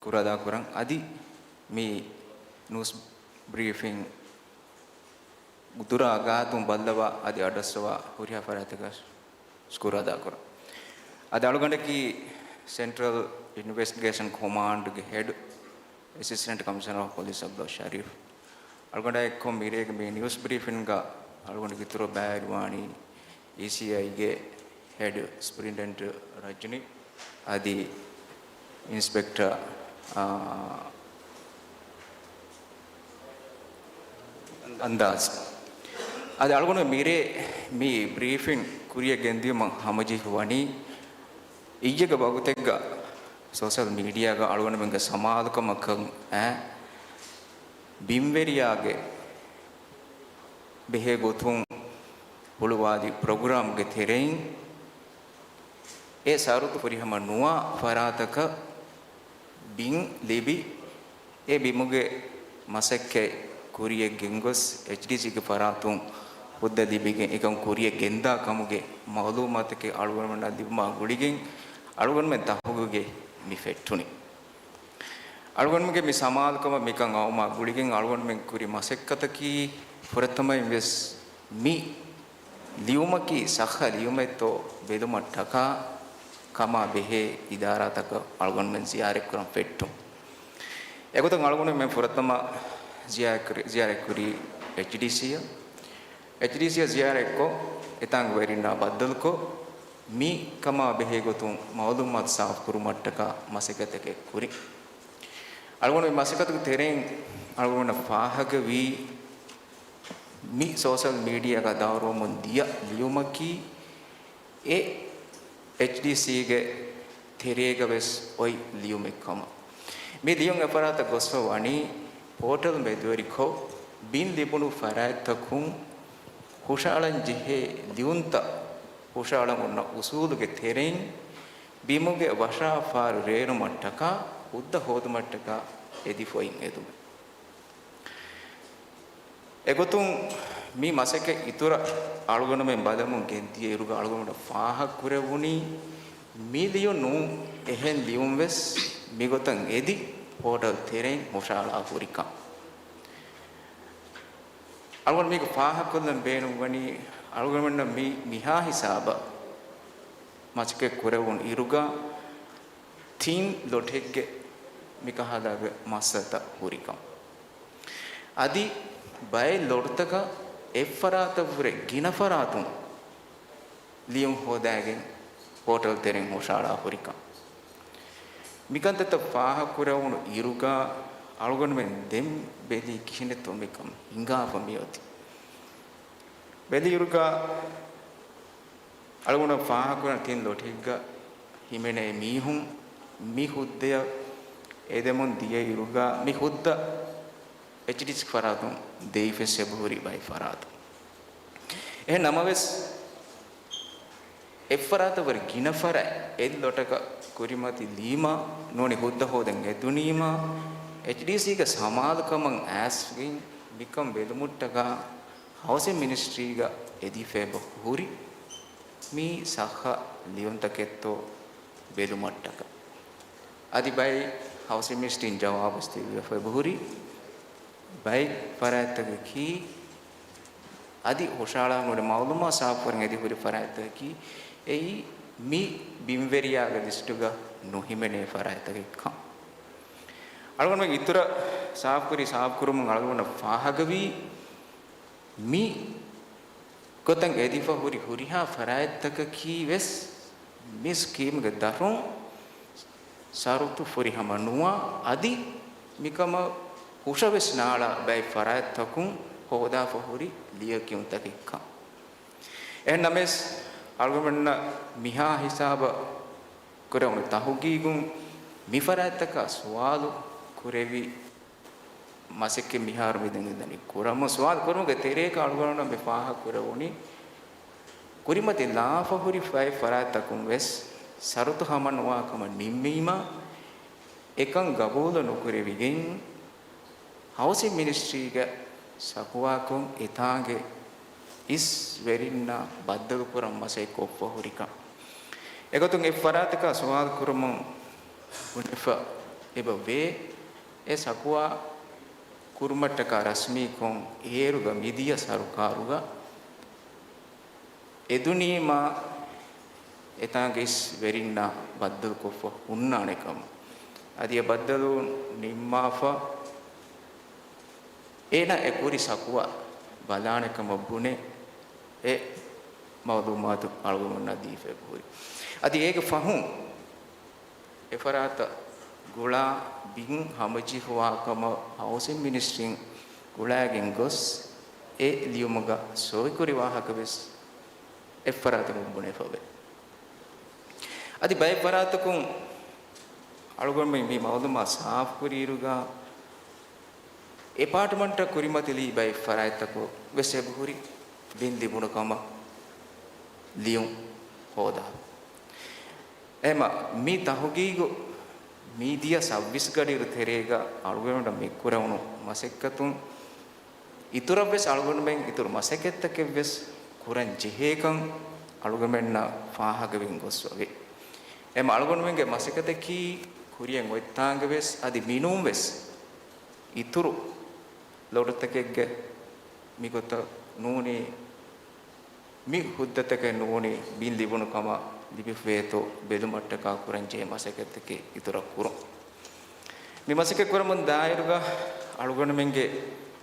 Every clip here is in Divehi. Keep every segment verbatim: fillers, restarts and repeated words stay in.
ޝުކުރު އަދާކުރަން. އަދި މި ނޫސް ބްރީފިން ދުރާ ގާތުން ބައްލަވާ އަދި އަޑައްސަވާ ހުރިހާ ފަރާތަކަށް ޝުކުރު އަދާކުރަން. އަދި އަޅުގަނޑަކީ ސެންޓްރަލް އިންވެސްޓިގޭޝަން ކޮމާންޑްގެ ހެޑް، އެސިސްޓެންޓް ކަމިޝަނަރ އޮފް ޕޮލިސް އަބްދުﷲ ޝަރީފް. އަޅުގަނޑާ އެއްކޮށް މިރޭގެ މި ނިއުސް ބްރީފިންގަ އަޅުގަނޑު އިތުރަށް ބައިވެރިވާނީ އީސީއައިގެ ހެޑް ސުޕްރިންޓެންޑެންޓް ރަޖުނި އަދި އިންސްޕެކްޓަ، އާ، އަންދާޒް. އަދި އަޅުގަނޑު މިރޭ މި ބްރީފިން ކުރިއަށް ގެންދިޔުމަށް ހަމަޖެހިފަ ވަނީ އިއްޔެގެ ވަގުތެއްގަ ސޯޝަލް މީޑިއާގަ އަޅުގަނޑުމެންގެ ސަމާލުކަމަކަށް އައި ބިންވެރިޔާގެ ބެހޭ ގޮތުން ހުޅުވާލި ޕްރޮގްރާމްގެ ތެރެއިން އެ ޝަރުތު ފުރިހަމަ ނުވާ ފަރާތަކަށް ބިން ލިބި، އެ ބިމުގެ މަސައްކަތް ކުރިއަށް ގެންގޮސް، އެޗްޑީސީގެ ފަރާތުން ހުއްދަ ލިބިގެން އެކަން ކުރިއަށް ގެންދާ ކަމުގެ މައުލޫމާތަކެއް އަޅުގަނޑުމެންނަށް ލިބުމާ ގުޅިގެން އަޅުގަނޑުމެން ތަހުގީގެ މި ފެއްޓުނީ. އަޅުގަނޑުމެންގެ މި ސަމާލުކަމަށް މިކަން އައުމާ ގުޅިގެން އަޅުގަނޑުމެން ކުރި މަސައްކަތަކީ ފުރަތަމައިން ވެސް މި ލިޔުމަކީ ޞައްޙަ ލިޔުމެއްތޯ ބެލުމަށްޓަކާ ކަމާ ބެހޭ އިދާރާތަކަށް އަޅުގަނޑުމެން ޒިޔާރަތްކުރަން ފެއްޓުން. އެގޮތުން އަޅުގަނޑުމެން ފުރަތަމަ ޒިޔާރަތްކުރި، ޒިޔާރަތްކުރީ އެޗްޑީސީއަށް. އެޗްޑީސީއަށް ޒިޔާރަތްކޮށް، އެތާނގެ ވެރިންނާ ބައްދަލުކޮށް، މި ކަމާ ބެހޭ ގޮތުން މައުލޫމާތު ސާފުކުރުމަށްޓަކާ މަސައްކަތެއް ކުރި. އަޅުގަނޑު މި މަސައްކަތުގެ ތެރެއިން އަޅުގަނޑަށް ފާހަގަވީ، މި ސޯޝަލް މީޑިއާގަ ދައުރުވަމުން ދިޔަ ލިޔުމަކީ އެ އެޗްޑީސީގެ ތެރޭގަ ވެސް އޮތް ލިޔުމެއް ކަމަށް. މި ލިޔުން އެފަރާތަށް ގޮސްފަ ވަނީ ޕޯޓަލް މެދުވެރިކޮށް، ބިން ލިބުނު ފަރާތްތަކުން ހުށައަޅަން ޖެހޭ ލިޔުންތައް ހުށައަޅަން އޮންނަ އުސޫލުގެ ތެރެއިން ބިމުގެ ވަށާ ފާރު ރޭނުމަށްޓަކާ ހުއްދަ ހޯދުމަށްޓަކާ އެދިފޮތް އެދުމެއް. އެގޮތުން މި މަސައްކަތް އިތުރަށް އަޅުގަނޑުމެން ބަލަމުން ގެންދިޔަ އިރުގަ އަޅުގަނޑު ފާހަގަކުރެވުނީ މި ލިޔުން ނޫން އެހެން ލިޔުން ވެސް މިގޮތަށް އެދި ޕޯޓަލް ތެރެއިން ހުށައަޅާ ހުރިކަން. އަޅުގަނޑު މީގަ ފާހަގަކޮށްލަން ބޭނުންވަނީ، އަޅުގަނޑުމެންނަށް މި މިހާ ހިސާބަށް މަސައްކަތް ކުރެވުނު އިރުގަ ތިން ލޮޓެއްގެ މިކަހަލަގެ މައްސަލަތައް ހުރިކަން. އަދި ބައެއް ލޮޓުތަކަށް އެއްފަރާތަށްވުރެ ގިނަ ފަރާތުން ލިޔުން ހޯދައިގެން ޕޯޓަލް ތެރެއިން ހުށައަޅާ ހުރިކަން. މިކަންތައްތައް ފާހަގަކުރެވުނު އިރުގަ އަޅުގަނޑުމެން ދެން ބެލީ ކިހިނެއްތޯ މިކަން ހިނގާފަ މިއޮތީ. ބެލިއިރުގަ އަޅުގަނޑަށް ފާހަގަކުރަން ތިން ލޮޓެއްގަ ހިމެނޭ މީހުން މި ހުއްދަޔަށް އެދެމުން ދިޔައިރުގަ މި ހުއްދަ އެޗްޑީސީ ފަރާތުން ދެވިފަސް އެބަހުރި ބައެއް ފަރާތުން. އެހެން ނަމަވެސް، އެއްފަރާތަށް ވުރެ ގިނަ ފަރާތް އެއްލޮޓަކަށް ކުރިމަތިލީމާ ނޫނީ ހުއްދަ ހޯދަން އެދުނީމާ، އެޗްޑީސީގެ ސަމާލުކަމަށް އައިސްގެން މިކަން ބެލުމަށްޓަކާ ހައުސިން މިނިސްޓްރީގަ އެދިފަ އެބަ ހުރި މި ސައްހަ ލިޔުންތަކެއްތޯ ބެލުމަށްޓަކާ. އަދި ބައެއް ހައުސިން މިނިސްޓްރީން ޖަވާބު ދެއްވިފަ އެބަހުރި ބައެއް ފަރާތްތަކަކީ، އަދި ހުށައަޅާން އުޅޭ މައުލޫމާތު ސާފުކުރަން އެދި ހުރި ފަރާތްތަކަކީ، އެއީ މި ބިންވެރިޔާގެ ލިސްޓުގަ ނުހިމެނޭ ފަރާތްތަކެއްކަން. އަޅުގަނޑުމެން އިތުރަށް ސާފުކުރި، ސާފުކުރުމުން އަޅުގަނޑަށް ފާހަގަވީ، މި ގޮތަށް އެދިފަ ހުރި ހުރިހާ ފަރާތްތަކަކީ ވެސް މި ސްކީމްގެ ދަށުން ޝަރުތު ފުރިހަމަ ނުވާ، އަދި މިކަމަށް ހުށަވެސް ނާޅާ ބައެއް ފަރާތްތަކުން ހޯދާފަ ހުރި ލިޔެކިޔުންތަކެއްކަން. އެހެން ނަމަވެސް، އަޅުގަނޑުމެންނަށް މިހާ ހިސާބަށް ކުރެވުނު ތަހުގީގުން މި ފަރާތްތަކާ ސުވާލު ކުރެވި މަސައްކަތް މިހާރު މިދެން ދަނީ ކުރަމުން. ސުވާލު ކުރުމުގެ ތެރޭގަ އަޅުގަނޑުމެން މި ފާހަގަ ކުރެވުނީ، ކުރިމަތިލާފަ ހުރި ފައި ފަރާތްތަކުން ވެސް ޝަރުތު ހަމަނުވާ ކަމަށް ނިންމީމާ، އެކަން ގަބޫލު ނުކުރެވިގެން، ހައުސިން މިނިސްޓްރީގެ ޝަކުވާކޮށް އެތާނގެ އިސް ވެރިންނާ ބައްދަލުކުރަން މަސައްކަތް ކޮށްފަ ހުރިކަން. އެގޮތުން އެ ފަރާތަކާ ސުވާލު ކުރުމުން ބުނެފަ، އެބަ ވޭ. އެ ޝަކުވާ ކުރުމަށްޓަކާ ރަސްމީކޮށް އޭރުގަ މިދިޔަ ސަރުކާރުގަ އެދުނީމާ އެތާނގެ އިސް ވެރިންނާ ބައްދަލުކޮށްފަ ހުންނާނެ ކަމަށް. އަދި އެ ބައްދަލު ނިންމާފަ އޭނަ އެ ކުރި ޝަކުވާ ބަލާނެ ކަމަށް ބުނެ އެ މައުލޫމާތު އަޅުގަނޑުމެންނަށް ދީފަ އެބަހުރި. އަދި އޭގެ ފަހުން އެފަރާތަށް ގުޅާ ބިން ހަމަޖެހުވާ ކަމަށް ހައުސިން މިނިސްޓްރީން ގުޅައިގެން ގޮސް، އެ ލިޔުމުގަ ސޮއިކުރި ވާހަކަ ވެސް އެއްފަރާތަކުން ބުނެފަވޭ. އަދި ބައެއް ފަރާތަކުން އަޅުގަނޑުމެން މި މައުލޫމާތު ސާފުކުރިއިރުގަ، އެޕާޓްމަންޓަށް ކުރިމަތިލީ ބައެއް ފަރާތްތަކު ވެސް އެބަހުރި ބިން ލިބުނު ކަމަށް ލިޔުން ހޯދާ. އެމަ މި ތަހުގީގު މީދިޔަ ސައުވީސް ގަޑިއިރު ތެރޭގަ އަޅުގަނޑަށް މި ކުރެވުނު މަސައްކަތުން އިތުރަށްވެސް އަޅުގަނޑުމެން އިތުރު މަސައްކަތްތަކެއްވެސް ކުރަން ޖެހޭކަން އަޅުގަނޑުމެންނަށް ފާހަގަވެން ގޮސްފަވޭ. އެމަ އަޅުގަނޑުމެންގެ މަސައްކަތަކީ ކުރިއަށް އޮތްތާނގަވެސް އަދި މިނޫންވެސް އިތުރު ލޮޑުތަކެއްގެ މިގޮތަށް ނޫނީ މި ހުއްދަތަކެއް ނޫނީ ބިން ލިބުނު ކަމަށް ލިބިފަވޭތޯ ބެލުމަށްޓަކާ ކުރަންޖެހޭ މަސައްކަތްތަކެއް އިތުރަށް ކުރުން. މި މަސައްކަތް ކުރަމުން ދާއިރުގަ އަޅުގަނޑުމެންގެ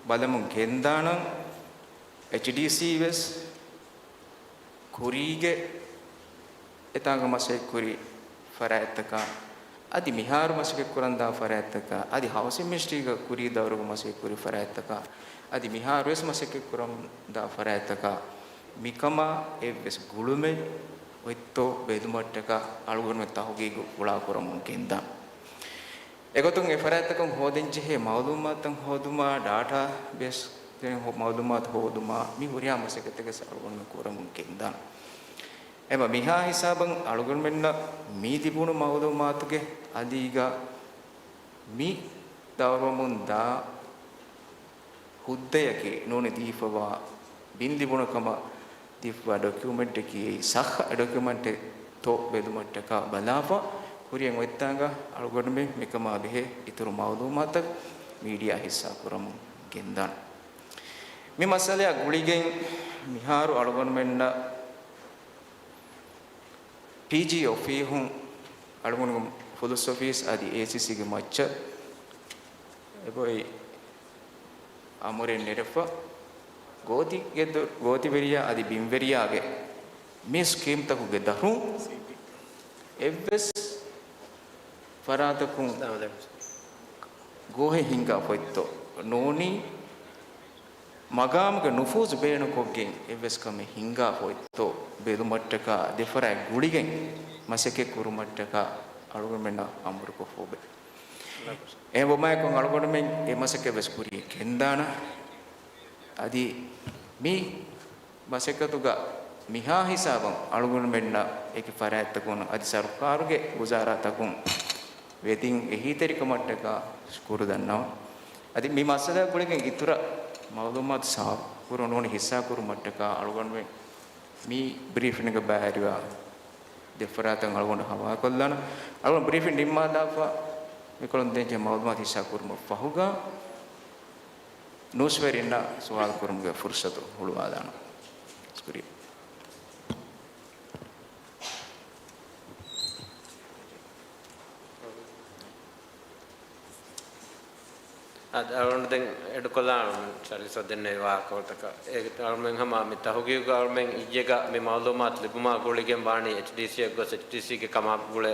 ބަލަމުން ގެންދާނަން އެޗްޑީސީ ވެސް ކުރީގެ އެތާނގަ މަސައްކަތްކުރި ފަރާތްތަކާ، އަދި މިހާރު މަސައްކަތްކުރަންދާ ފަރާތްތަކާ، އަދި ހައުސިން މިނިސްޓްރީގަ ކުރީ ދައުރުގަ މަސައްކަތްކުރި ފަރާތްތަކާ، އަދި މިހާރުވެސް މަސައްކަތްކުރަންދާ ފަރާތްތަކާ މިކަމާ އެއްވެސް ގުޅުމެއް އޮތްތޯ ބެލުމަށްޓަކާ އަޅުގަނޑުމެން ތަހުގީގު ފުޅާކުރަމުން ގެންދާން. އެގޮތުން އެ ފަރާތްތަކުން ހޯދަންޖެހޭ މައުލޫމާތުތައް ހޯދުމާ، ޑާޓާ ބޭސް މައުލޫމާތު ހޯދުމާ، މި ހުރިހާ މަސައްކަތްތަކެއް އަޅުގަނޑުމެން ކުރަމުން ގެންދާން. އެމަ މިހާ ހިސާބަށް އަޅުގަނޑުމެންނަށް މި ލިބުނު މައުލޫމާތުގެ އަލީގަ މި ދައުރުވަމުން ދާ ހުއްދަޔަކީ ނޫނީ ދީފަވާ ބިން ލިބުނު ކަމަށް ދީފަވާ ޑޮކިއުމެންޓަކީ އެއީ ސައްހަ ޑޮކިއުމެންޓެއްތޯ ބެލުމަށްޓަކާ ބަލާފަ، ކުރިއަށް އޮތްތާނގަ އަޅުގަނޑުމެން މިކަމާ ބެހޭ އިތުރު މައުލޫމާތަށް މީޑިއާ ހިއްސާ ކުރަމުން ގެންދާން. މި މައްސަލައާ ގުޅިގެން މިހާރު އަޅުގަނޑުމެންނަށް ޕީޖީ އޮފީހުން އަޅުގަނޑުގެ ފުލުސް އޮފީސް އަދި އޭސީސީގެ މައްޗަށް އެބައޮތް އަމުރެއް ނެރެފަ، ގޯތިގެ ދޮ-، ގޯތިވެރިޔާ އަދި ބިންވެރިޔާގެ މި ސްކީމްތަކުގެ ދަށުން އެއްވެސް ފަރާތަކުން ގޯހެއް ހިނގާފައޮތްތޯ ނޫނީ، މަގާމުގެ ނުފޫޒު ބޭނުންކޮށްގެން އެއްވެސް ކަމެއް ހިނގާފައޮތްތޯ ބެލުމަށްޓަކާ ދެފަރާތް ގުޅިގެން މަސައްކަތް ކުރުމަށްޓަކާ އަޅުގަނޑުމެންނަށް އަމުރުކޮށްފައިވޭ. އެހެންވުމާއެކު އަޅުގަނޑުމެން އެ މަސައްކަތް ވެސް ކުރިޔަށް ގެންދާނަން. އަދި މި މަސައްކަތުގަ މިހާ ހިސާބަށް އަޅުގަނޑުމެންނަށް އެކި ފަރާތްތަކުން އަދި ސަރުކާރުގެ ވުޒާރާތަކުން ވެދިން އެހީތެރިކަމަށްޓަކާ ޝުކުރު ދަންނަވަން. އަދި މި މައްސަލަ ގުޅިގެން އިތުރަށް މައުލޫމާތު ސާފުކުރުން ނޫނީ ހިއްސާކުރުމަށްޓަކާ އަޅުގަނޑުމެން މި ބްރީފިންގ ބައިވެރިވާ ދެފަރާތަށް އަޅުގަނޑު ހަވާލުކޮށްލާނަން. އަޅުގަނޑު ބްރީފިން ނިންމާލާފަ މިކޮޅުން ދޭންޖެހޭ މައުލޫމާތު ހިއްސާކުރުމަށް ފަހުގަ ނޫސްވެރިންނަށް ސުވާލު ކުރުމުގެ ފުރުސަތު ހުޅުވާލާނަން. ޝުކުރިއްޔާ. އަދި އަޅުގަނޑު ދެން އެޑުކޮށްލާނަން ސަރވިސް ދެންނެވި ވާހަކަފުޅުތަކަށް. އޭގެ އަޅުމެން ހަމަ މި ތަހުގީގު އަޅުމެން އިއްޔެގަ މި މައުލޫމާތު ލިބުމާ ގުޅިގެން ވާނީ އެޗްޑީސީއަށް ގޮސް އެޗްޑީސީގެ ކަމާ ގުޅޭ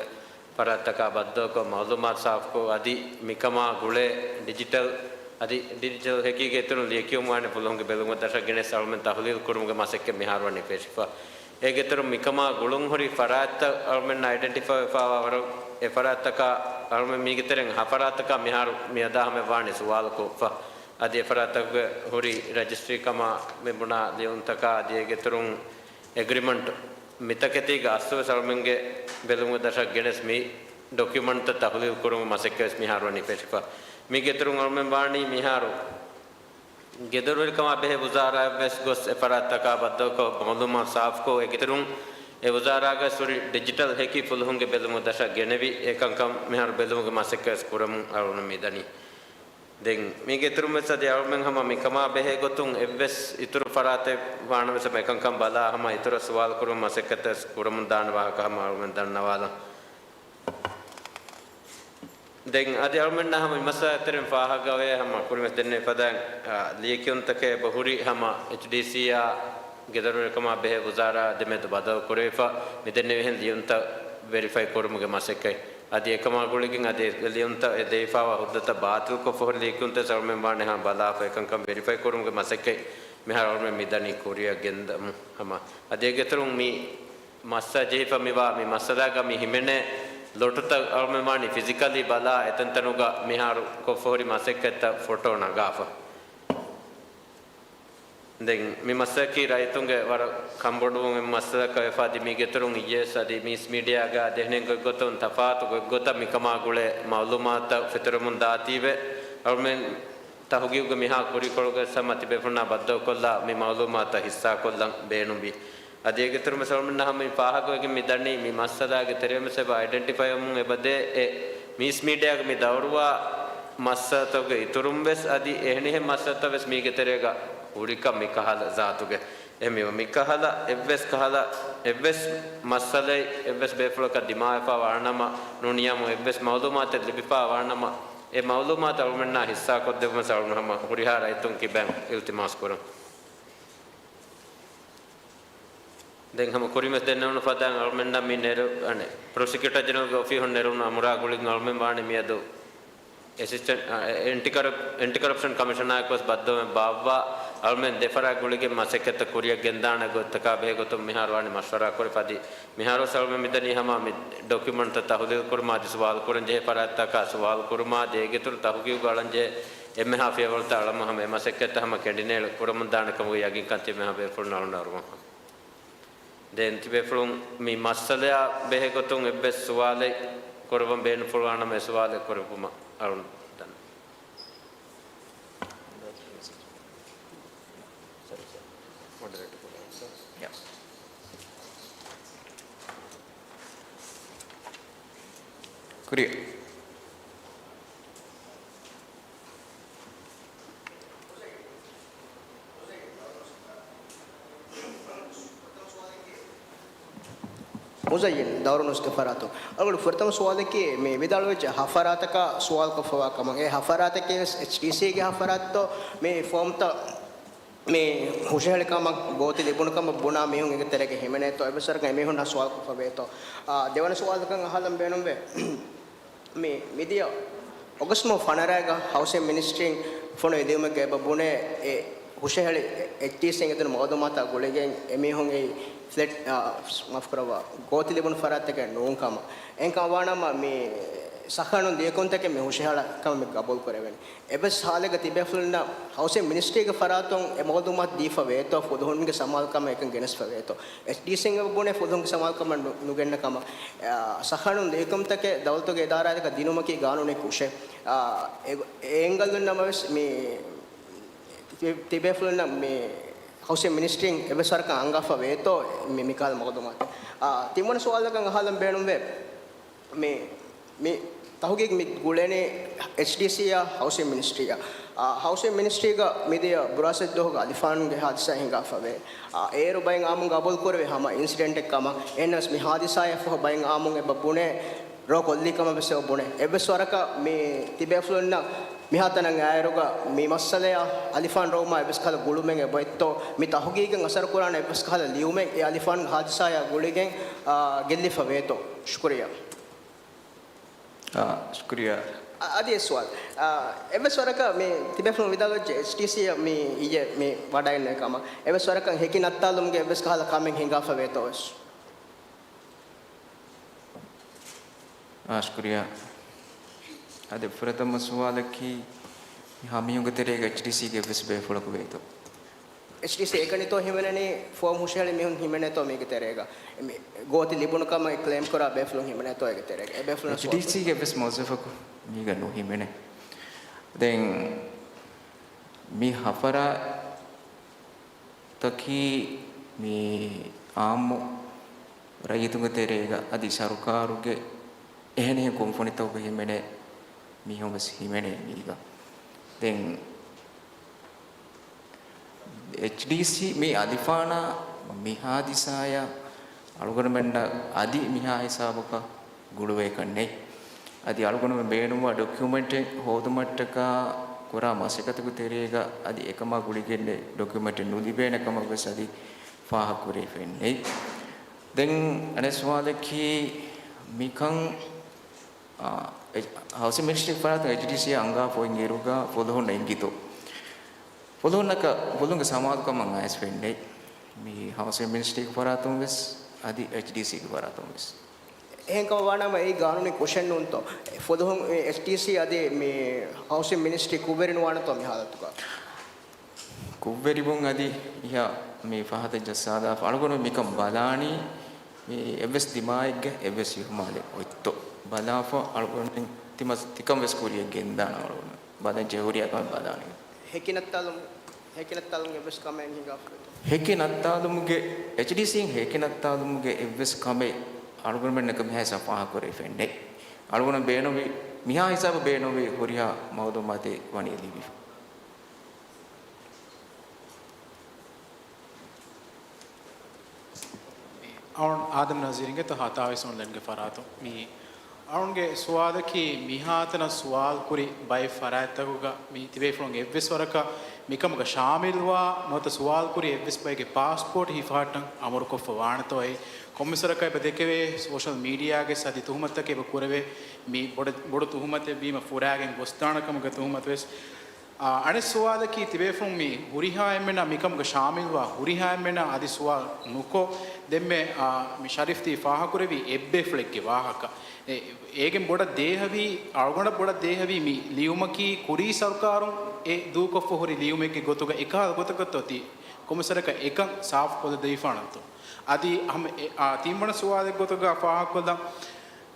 ފަރާތްތަކާ ބައްދަލުކޮށް، މައުލޫމާތު ސާފުކޮށް، އަދި މިކަމާ ގުޅޭ ޑިޖިޓަލް، އަދި ޑިޖިޓަލް ހެކީގެ އިތުރުން ލިޔެކިޔުމުގެ ފުލުހުންގެ ބެލުމުގެ ދަށަށް ގެނެސް އަޅުމެން ތަހުލީލު ކުރުމުގެ މަސައްކަތް މިހާރު ވަނީ ފެށިފަ. އޭގެ އިތުރުން މިކަމާ ގުޅުން ހުރި ފަރާތްތައް އަޅުމެންނަށް އައިޑެންޓިފައި ވެފަވާ ވަރަށް އެ ފަރާތްތަކާ އަޅުމެން މީގެ ތެރެއިން ހަ ފަރާތްތަކާ މިހާރު މިއަދާ ހަމަޔަށް ވާނީ ސުވާލު ކޮށްފަ. އަދި އެ ފަރާތްތަކުގެ ހުރި ރަޖިސްޓްރީ ކަމާ މި ބުނާ ލިޔުންތަކާ އަދި އޭގެ އިތުރުން އެގްރިމަންޓް މިތަކެތީގެ އަސްލުވެސް އަޅުމެންގެ ބެލުމުގެ ދަށަށް ގެނެސް މި ޑޮކިއުމަންޓްތައް ތަހުލީލު ކުރުމުގެ މަސައްކަތްވެސް މިހާރު ވަނީ ފެށިފަ. މީގެ އިތުރުން އަޅުމެން ވާނީ މިހާރު ގެދޮރުވެރިކަމާ ބެހޭ ވުޒާރާއަށްވެސް ގޮސް އެ ފަރާތްތަކާ ބައްދަލުކޮށް، މައުލޫމާތު ސާފުކޮށް، އޭގެ އިތުރުން އެ ވުޒާރާގަ ސުރި ޑިޖިޓަލް ހެކި ފުލުހުންގެ ބެލުމުގެ ދަށަށް ގެނެވި، އެކަންކަން މިހާރު ބެލުމުގެ މަސައްކަތް ކުރަމުން އަޅުގަނޑު މިދަނީ. ދެން މީގެ އިތުރުން ވެސް އަދި އަޅުމެން ހަމަ މިކަމާ ބެހޭ ގޮތުން އެއްވެސް އިތުރު ފަރާތެއް ވާނަމަވެސް އެކަންކަން ބަލާ ހަމަ އިތުރަށް ސުވާލު ކުރުމަށް މަސައްކަތް ކުރަމުން ދާނެ ވާހަކަ ހަމަ އަޅުމެން ދަންނަވާލަން. ދެން އަދި އަޅުމެންނަށް ހަމަ މި މައްސަލަ ތެރެއިން ފާހަގަވޭ ހަމަ ކުރިމަސް ދެންނެވި ފަދައިން، އާ، ލިޔެކިޔުންތަކެއް އެބަ ހުރި ހަމަ އެޗްޑީސީއާ ގެދޮރުވެރިކަމާ ބެހޭ ވުޒާރާ ދެމެދު ބަދަލު ކުރެވިފަ މި ދެންނެވިހެން ލިޔުންތައް ވެރިފައި ކުރުމުގެ މަސައްކަތް. އަދި އެކަމާ ގުޅިގެން އަދި ލިޔުންތައް އެ ދެވިފާވާ ހުއްދަތައް ބާތިލްކޮށްފަ ހުރި ލިޔެކިޔުންތައް އަޅުމެން ވާނެ ހަމަ ބަލާފަ އެކަންކަން ވެރިފައި ކުރުމުގެ މަސައްކަތް މިހާރު އަޅުމެން މިދަނީ ކުރިއަށް ގެންދަމުން ހަމަ. އަދި އޭގެ އިތުރުން މި މައްސަލަ ޖެހިފަ މިވާ މި މައްސަލާގަ މި ހިމެނޭ ލޮޓުތައް އަޅުމެން ވާނީ ފިޒިކަލީ ބަލާ އެތަންތަނުގަ މިހާރު ކޮށްފަ ހުރި މަސައްކަތްތައް ފޮޓޯ ނަގާފަ. ދެން މި މައްސަލަކީ ރައްޔިތުންގެ ވަރަށް ކަންބޮޑުވުން އެ މައްސަލަކަށް ވެފަ އަދި މީގެ އިތުރުން އިއްޔެސް އަދި މީސް މީޑިއާގަ ދެންނެވި ގޮތުން ތަފާތު ގޮތްގޮތަށް މިކަމާ ގުޅޭ މައުލޫމާތުތައް ފެތުރެމުން ދާތީވެ އަޅުމެން ތަހުގީގުގެ މިހާ ކުރިކޮޅުގަ ހަމަ ތިބޭފުޅުންނާ ބައްދަލުކޮށްލާ މި މައުލޫމާތު ހިއްސާކޮށްލަން ބޭނުންވި. އަދި އޭގެ އިތުރުން ވެސް އަޅުމެންނަށް ހަމަ މި ފާހަގަވެގެން މި ދަނީ މި މައްސަލާގެ ތެރެއިން ވެސް އެބަ އައިޑެންޓިފައިވަމުން އެބަދޭ އެ މީސް މީޑިއާގެ މި ދައުރުވާ މައްސަލަތަކުގެ އިތުރުން ވެސް އަދި އެހެނިހެން މައްސަލަތައް ވެސް މީގެ ތެރޭގަ ހުރިކަން މި ކަހަލަ ޒާތުގެ އެހެންވީމަ މި ކަހަލަ އެއްވެސް ކަހަލަ އެއްވެސް މައްސަލައެއް އެއްވެސް ބޭފުޅަކަށް ދިމާވެފަ ވާނަމަ ނޫނިޔާމު އެއްވެސް މައުލޫމާތެއް ލިބިފަ ވާނަމަ އެ މައުލޫމާތު އަޅުމެންނާ ހިއްސާކޮށްދެއްވުމަށް އަޅުގަނޑު ހަމަ ހުރިހާ ރައްޔިތުން ކިބައިން އިލްތިމާސް ކުރަން. ދެން ހަމަ ކުރިންވެސް ދެންނެވުނު ފަދައިން އަޅުމެންނަށް މި ނެރު، އަނެއް، ޕްރޮސިކިއުޓަރ ޖެނެރަލްގެ އޮފީހުން ނެރުނު އަމުރާ ގުޅިގެން އަޅުމެން ވާނީ މިއަދު އެސިސްޓެންޓް، އެ، އެންޓި ކަރަޕް-، އެންޓި ކަރަޕްޝަން ކަމިޝަނާއެކު ވެސް ބައްދަލުވެ ބާއްވާ އަޅުމެން ދެފަރާތް ގުޅިގެން މަސައްކަތްތައް ކުރިއަށް ގެންދާނެ ގޮތްތަކާ ބެހޭ ގޮތުން މިހާރު ވާނީ މަޝްވަރާ ކުރި ފަދި މިހާރު ވެސް އަޅުމެން މިދަނީ ހަމަ މި ޑޮކިއުމަންޓްތައް ތަހުލީލް ކުރުމާ އަދި ސުވާލު ކުރަން ޖެހޭ ފަރާތްތަކާ ސުވާލު ކުރުމާ އަދި އޭގެ އިތުރު ތަހުގީގު އަޅަން ޖެހޭ އެންމެހާ ފިޔަވަޅުތައް އަޅަމުން ހަމަ އެ މަސައްކަތްތައް ހަމަ ކެނޑިނޭޅި ކުރަމުން ދާނެ ކަމުގެ ޔަގީންކަން ތިބޭ ހަމަ ބޭފުޅުން އަޅުން އަރުވަން. ދެން ތިބޭފުޅުން މި މައްސަލަޔާ ބެހޭ ގޮތުން އެއްވެސް ސުވާލެއް ކުރައްވަން ބޭނުންފުޅުވާނަމަ އެ ސުވާލެއް ކުރެއްވުމަށް އަޅުން ދަން. ކުރިއަށް. މުޒައްޔިން ދައުރުނުސްގެ ފަރާތުން. އަޅުގަނޑު ފުރަތަމަ ސުވާލަކީ، މި ވިދާޅުވެއްޖެ ހަ ފަރާތަކާ ސުވާލުކޮށްފަވާ ކަމަށް. އެ ހަ ފަރާތަކީ ވެސް އެޗްޑީސީގެ ހަ ފަރާތްތޯ، މި ފޯމްތައް މި ހުށަހެޅި ކަމަށް ގޯތި ލިބުނު ކަމަށް ބުނާ މީހުން އޭގެ ތެރޭގަ ހިމެނޭތޯ؟ އެއްވެސް ވަރަކަށް އެމީހުންނާ ސުވާލުކޮށްފަ ވޭތޯ؟ އާ، ދެވަނަ ސުވާލަކަށް އަހާލަން ބޭނުންވޭ. މި މިދިޔަ އޮގަސްޓް މަހު ފަނަރައިގަ ހައުސިން މިނިސްޓްރީން ފޮނުވި ލިޔުމެއްގަ އެބަ ބުނޭ، އެ ހުށަހެޅި އެޗްޑީސީން އެދުނު މައުލޫމާތާ ގުޅިގެން އެމީހުން އެއީ ފްލެޓް، އާ، މާފުކުރައްވާ، ގޯތި ލިބުނު ފަރާތްތަކެއް ނޫން ކަމަށް. އެހެންކަމަށް ވާނަމަ މި ސަޚާނުން ލިޔެކިޔުންތަކެއް މި ހުށަހަޅާ ކަމަށް މި ގަބޫލު ކުރެވެނީ. އެއްވެސް ހާލެއްގަ ތިބޭފުޅުންނަށް ހައުސިން މިނިސްޓްރީގެ ފަރާތުން އެ މައުލޫމާތު ދީފަ ވޭތޯ، ފުލުހުންގެ ސަމާލުކަމަށް އެކަން ގެނެސްފަ ވޭތޯ؟ އެޗްޑީސީން އެބަ ބުނޭ ފުލުހުންގެ ސަމާލުކަމަށް ނު-، ނުގެންނަ ކަމަށް. އާ، ސަޚާނުން ލިޔެކިޔުންތަކެއް ދައުލަތުގެ އިދާރާތަކަށް ދިނުމަކީ ގާނޫނީ ކުށެއް. އާ، އެ، އެ އެންގަލުން ނަމަވެސް މި ތި-، ތިބޭފުޅުންނަށް މި ހައުސިން މިނިސްޓްރީން އެއްވެސް ވަރަކަށް އަންގާފަ ވޭތޯ މި، މިކަހަލަ މައުލޫމާތު؟ އާ، ތިންވަނަ ސުވާލަކަށް އަހާލަން ބޭނުންވޭ. މި، މި ތަހުގީގު މި ގުޅޭނީ އެޗްޑީސީއާ ހައުސިން މިނިސްޓްރީއާ. އާ، ހައުސިން މިނިސްޓްރީގަ މިދިޔަ ބުރާސް ދުވަހުގަ އަލިފާންގެ ހާދިސާ ހިނގާފަވޭ. އާ، އޭރު ބައެއް އާއްމުން ގަބޫލުކުރެވޭ ހަމަ އިންސިޑެންޓެއް ކަމަށް. އެހެންނަމަވެސް މި ހާދިސާއާ ފަހު ބައެއް އާއްމުން އެބަ ބުނޭ ޑްރޯ ކޮށްލި ކަމަށް ވެސް އެބަ ބުނޭ. އެއްވެސް ވަރަކަށް މި ތިބޭފުޅުންނަށް މިހާތަނަށް އައިއިރުގަ މި މައްސަލަޔާ އަލިފާން ރޮވުމާ އެއްވެސް ކަހަލަ ގުޅުމެއް އެބައޮތްތޯ؟ މި ތަހުގީގަށް އަސަރުކުރާނެ އެއްވެސް ކަހަލަ ލިޔުމެއް އެ އަލިފާން ހާދިސާޔާ ގުޅިގެން، އާ، ގެއްލިފަ ވޭތޯ؟ ޝުކުރިއްޔާ. އާ، ޝުކުރިއްޔާ. އަ-، އަދި އެއް ސުވާލު. އާ، އެއްވެސް ވަރަކަށް މި ތިބޭފުޅުން ވިދާޅުވެއްޖެ އެޗްޑީސީއަށް މި އިއްޔެ މި ވަޑައިންނެވި ކަމަށް. އެއްވެސް ވަރަކަށް ހެކި ނައްތާލުމުގެ އެއްވެސް ކަހަލަ ކަމެއް ހިނގާފަ ވޭތޯ ވެސް؟ އާ، ޝުކުރިއްޔާ. އަދި ފުރަތަމަ ސުވާލަކީ، މި ހަމީހުންގެ ތެރޭގަ އެޗްޑީސީގެ އެއްވެސް ބޭފުޅަކު ވޭތޯ؟ އެޗްޑީސީ އެކަނިތޯ ހިމެނެނީ، ފޯމް ހުށަހެޅި މީހުން ހިމެނޭތޯ މީގެ ތެރޭގަ؟ މި ގޯތި ލިބުނު ކަމަށް ކްލެއިމް ކުރާ ބޭފުޅުން ހިމެނޭތޯ އޭގެ ތެރޭގަ؟ އެ ބޭފުޅުން ސުވާލު. އެޗްޑީސީގެ އެއްވެސް މުވައްޒަފަކު މީގަ ނުހިމެނޭ. ދެން މި ހަ ފަރާތަކީ މި އާއްމު ރައްޔިތުންގެ ތެރޭގަ އަދި ސަރުކާރުގެ އެހެނިހެން ކުންފުނިތަކުގެ ހިމެނޭ މީހުން ވެސް ހިމެނޭ މީގަ. ދެން އެޗްޑީސީ މި އަލިފާނާ މި ހާދިސާޔަށް އަޅުގަނޑުމެންނަށް އަދި މިހާ ހިސާބަކަށް ގުޅުވޭކަށް ނެތް. އަދި އަޅުގަނޑުމެން ބޭނުންވާ ޑޮކިއުމެންޓެއް ހޯދުމަށްޓަކާ ކުރާ މަސައްކަތުގެ ތެރޭގަ އަދި އެކަމާ ގުޅިގެންނެ ޑޮކިއުމެންޓެއް ނުލިބޭނެ ކަމަށް ވެސް އަދި ފާހަގަކުރެވިފައެއް ނެތް. ދެން އަނެއް ސުވާލަކީ މިކަން، އާ، އެ-، ހައުސިން މިނިސްޓްރީ ފަރާތުން އެޗްޑީސީ އަންގާފަ އިން އިރުގަ ފުލުހުންނަށް އިންގިތޯ؟ ފުލުހުންނަކަށް، ފުލުހުންގެ ސަމާލުކަމަށް އައިސްފައެއް ނެތް. މި ހައުސިން މިނިސްޓްރީގެ ފަރާތުން ވެސް އަދި އެޗްޑީސީގެ ފަރާތުން ވެސް. އެހެން ކަމަށް ވާނަމަ އެއީ ގާނޫނީ ކުށެއް ނޫންތޯ؟ ފުލުހުން އެޗްޑީސީ އަދި މި ހައުސިން މިނިސްޓްރީ ކުށްވެރި ނުވާނެތޯ މި ހާލަތުގަ؟ ކުށްވެރިވުން އަދި އިހާ މި ފަހަތަށް ޖައްސާލާފަ އަޅުގަނޑު މިކަން ބަލާނީ، މި އެއްވެސް ދިމާއެއްގެ އެއްވެސް އިހުމާލެއް އޮތްތޯ ބަލާފަ އަޅުގަނޑު ތިމަސް ތިކަން ވެސް ކުރިޔަށް ގެންދާނަ އަޅުގަނޑު ބަލަން ޖެހުރިޔާ ކަމެއް ބަލާނީ. ހެކި ނައްތާލުމު-، ހެކި ނައްތާލުމުގެ އެއްވެސް ކަމެއް ހިނގާފަ އޮތްތޯ؟ ހެކި ނައްތާލުމުގެ، އެޗްޑީސީން ހެކި ނައްތާލުމުގެ އެއްވެސް ކަމެއް އަޅުގަނޑުމެންނަކަށް މިހާ ހިސާބަށް ފާހަގަކުރެވިފައެއް ނެތް. އަޅުގަނޑު ބޭނުންވި، މިހާ ހިސާބަށް ބޭނުންވި ހުރިހާ މައުލޫމާތެއް ވަނީ ލިބިފަ. އަޅުން އާދަމް ނަޒީރުގެ ތަ ހަތާވީސް އޮންލައިންގެ ފަރާތުން މި އަޅުންގެ ސުވާލަކީ، މިހާތަނަށް ސުވާލު ކުރި ބައެއް ފަރާތްތަކުގަ މި ތިބޭފުޅުން އެއްވެސް ވަރަކަށް މިކަމުގަ ޝާމިލްވާ ނުވަތަ ސުވާލު ކުރި އެއްވެސް ބައެއްގެ ޕާސްޕޯޓް ހިފަހައްޓަން އަމުރުކޮށްފަ ވާނެތޯއޭ؟ ކޮންމެސް ވަރަކަށް އެބަ ދެކެވޭ ސޯޝަލް މީޑިއާގެ އަދި ތުހުމަތުތަކެއް އެބަ ކުރެވޭ. މި ބޮޑު، ބޮޑު ތުހުމަތެއް ވީމަ ފުރާގެން ގޮސްދާނެ ކަމުގެ ތުހުމަތު ވެސް. އާ، އަނެއް ސުވާލަކީ، ތިބޭފުޅުން މި ހުރިހާ އެންމެންނާ މިކަމުގަ ޝާމިލްވާ ހުރިހާ އެންމެންނާ އަދި ސުވާލު ނުކޮށް، ދެންމެ، އާ، މި ޝަރީފް ތި ފާހަގަކުރެއްވީ އެއްބޭފުޅެއްގެ ވާހަކަ. އެ، އޭގެން ބޮޑަށް ދޭހަވީ، އަޅުގަނޑަށް ބޮޑަށް ދޭހަވީ މި ލިޔުމަކީ ކުރީ ސަރުކާރުން އެ ދޫކޮށްފަ ހުރި ލިޔުމެއްގެ ގޮތުގަ އެކަހަލަ ގޮތަކަށްތޯ ތި ކޮންމެސް ވަރަކަށް އެކަން ސާފުކޮށްލަދެވިފާނަންތޯ؟ އަދި ހަމަ އެ، އާ، ތިންވަނަ ސުވާލެއް ގޮތުގަ ފާހަގަކޮށްލަން.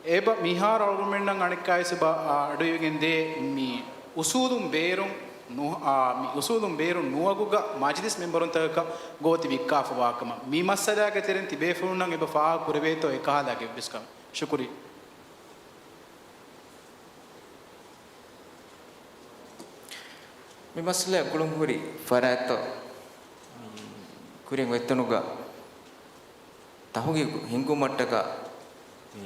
އެބަ މިހާރު އަޅުގަނޑުމެންނަށް އަނެއްކާވެސް އެބަ، އާ، އަޑުއިވިގެން ދޭ މި އުސޫލުން ބޭރުން ނު-، އާ، މި އުސޫލުން ބޭރުން ނުވަގުގަ މަޖިލިސް މެމްބަރުންތަކަކަށް ގޯތި ވިއްކާފަވާކަމަށް މި މައްސަލާގެ ތެރެއިން ތިބޭފުޅުންނަށް އެބަ ފާހަގަ ކުރެވޭތޯ އެކަހަލަ އެއްވެސް ކަމެއް؟ ޝުކުރިއްޔާ. މި މައްސަލަ ގުޅުން ހުރި ފަރާތްތައް ކުރިން އޮތްތަނުގަ ތަހުގީގު ހިންގުމަށްޓަކާ މި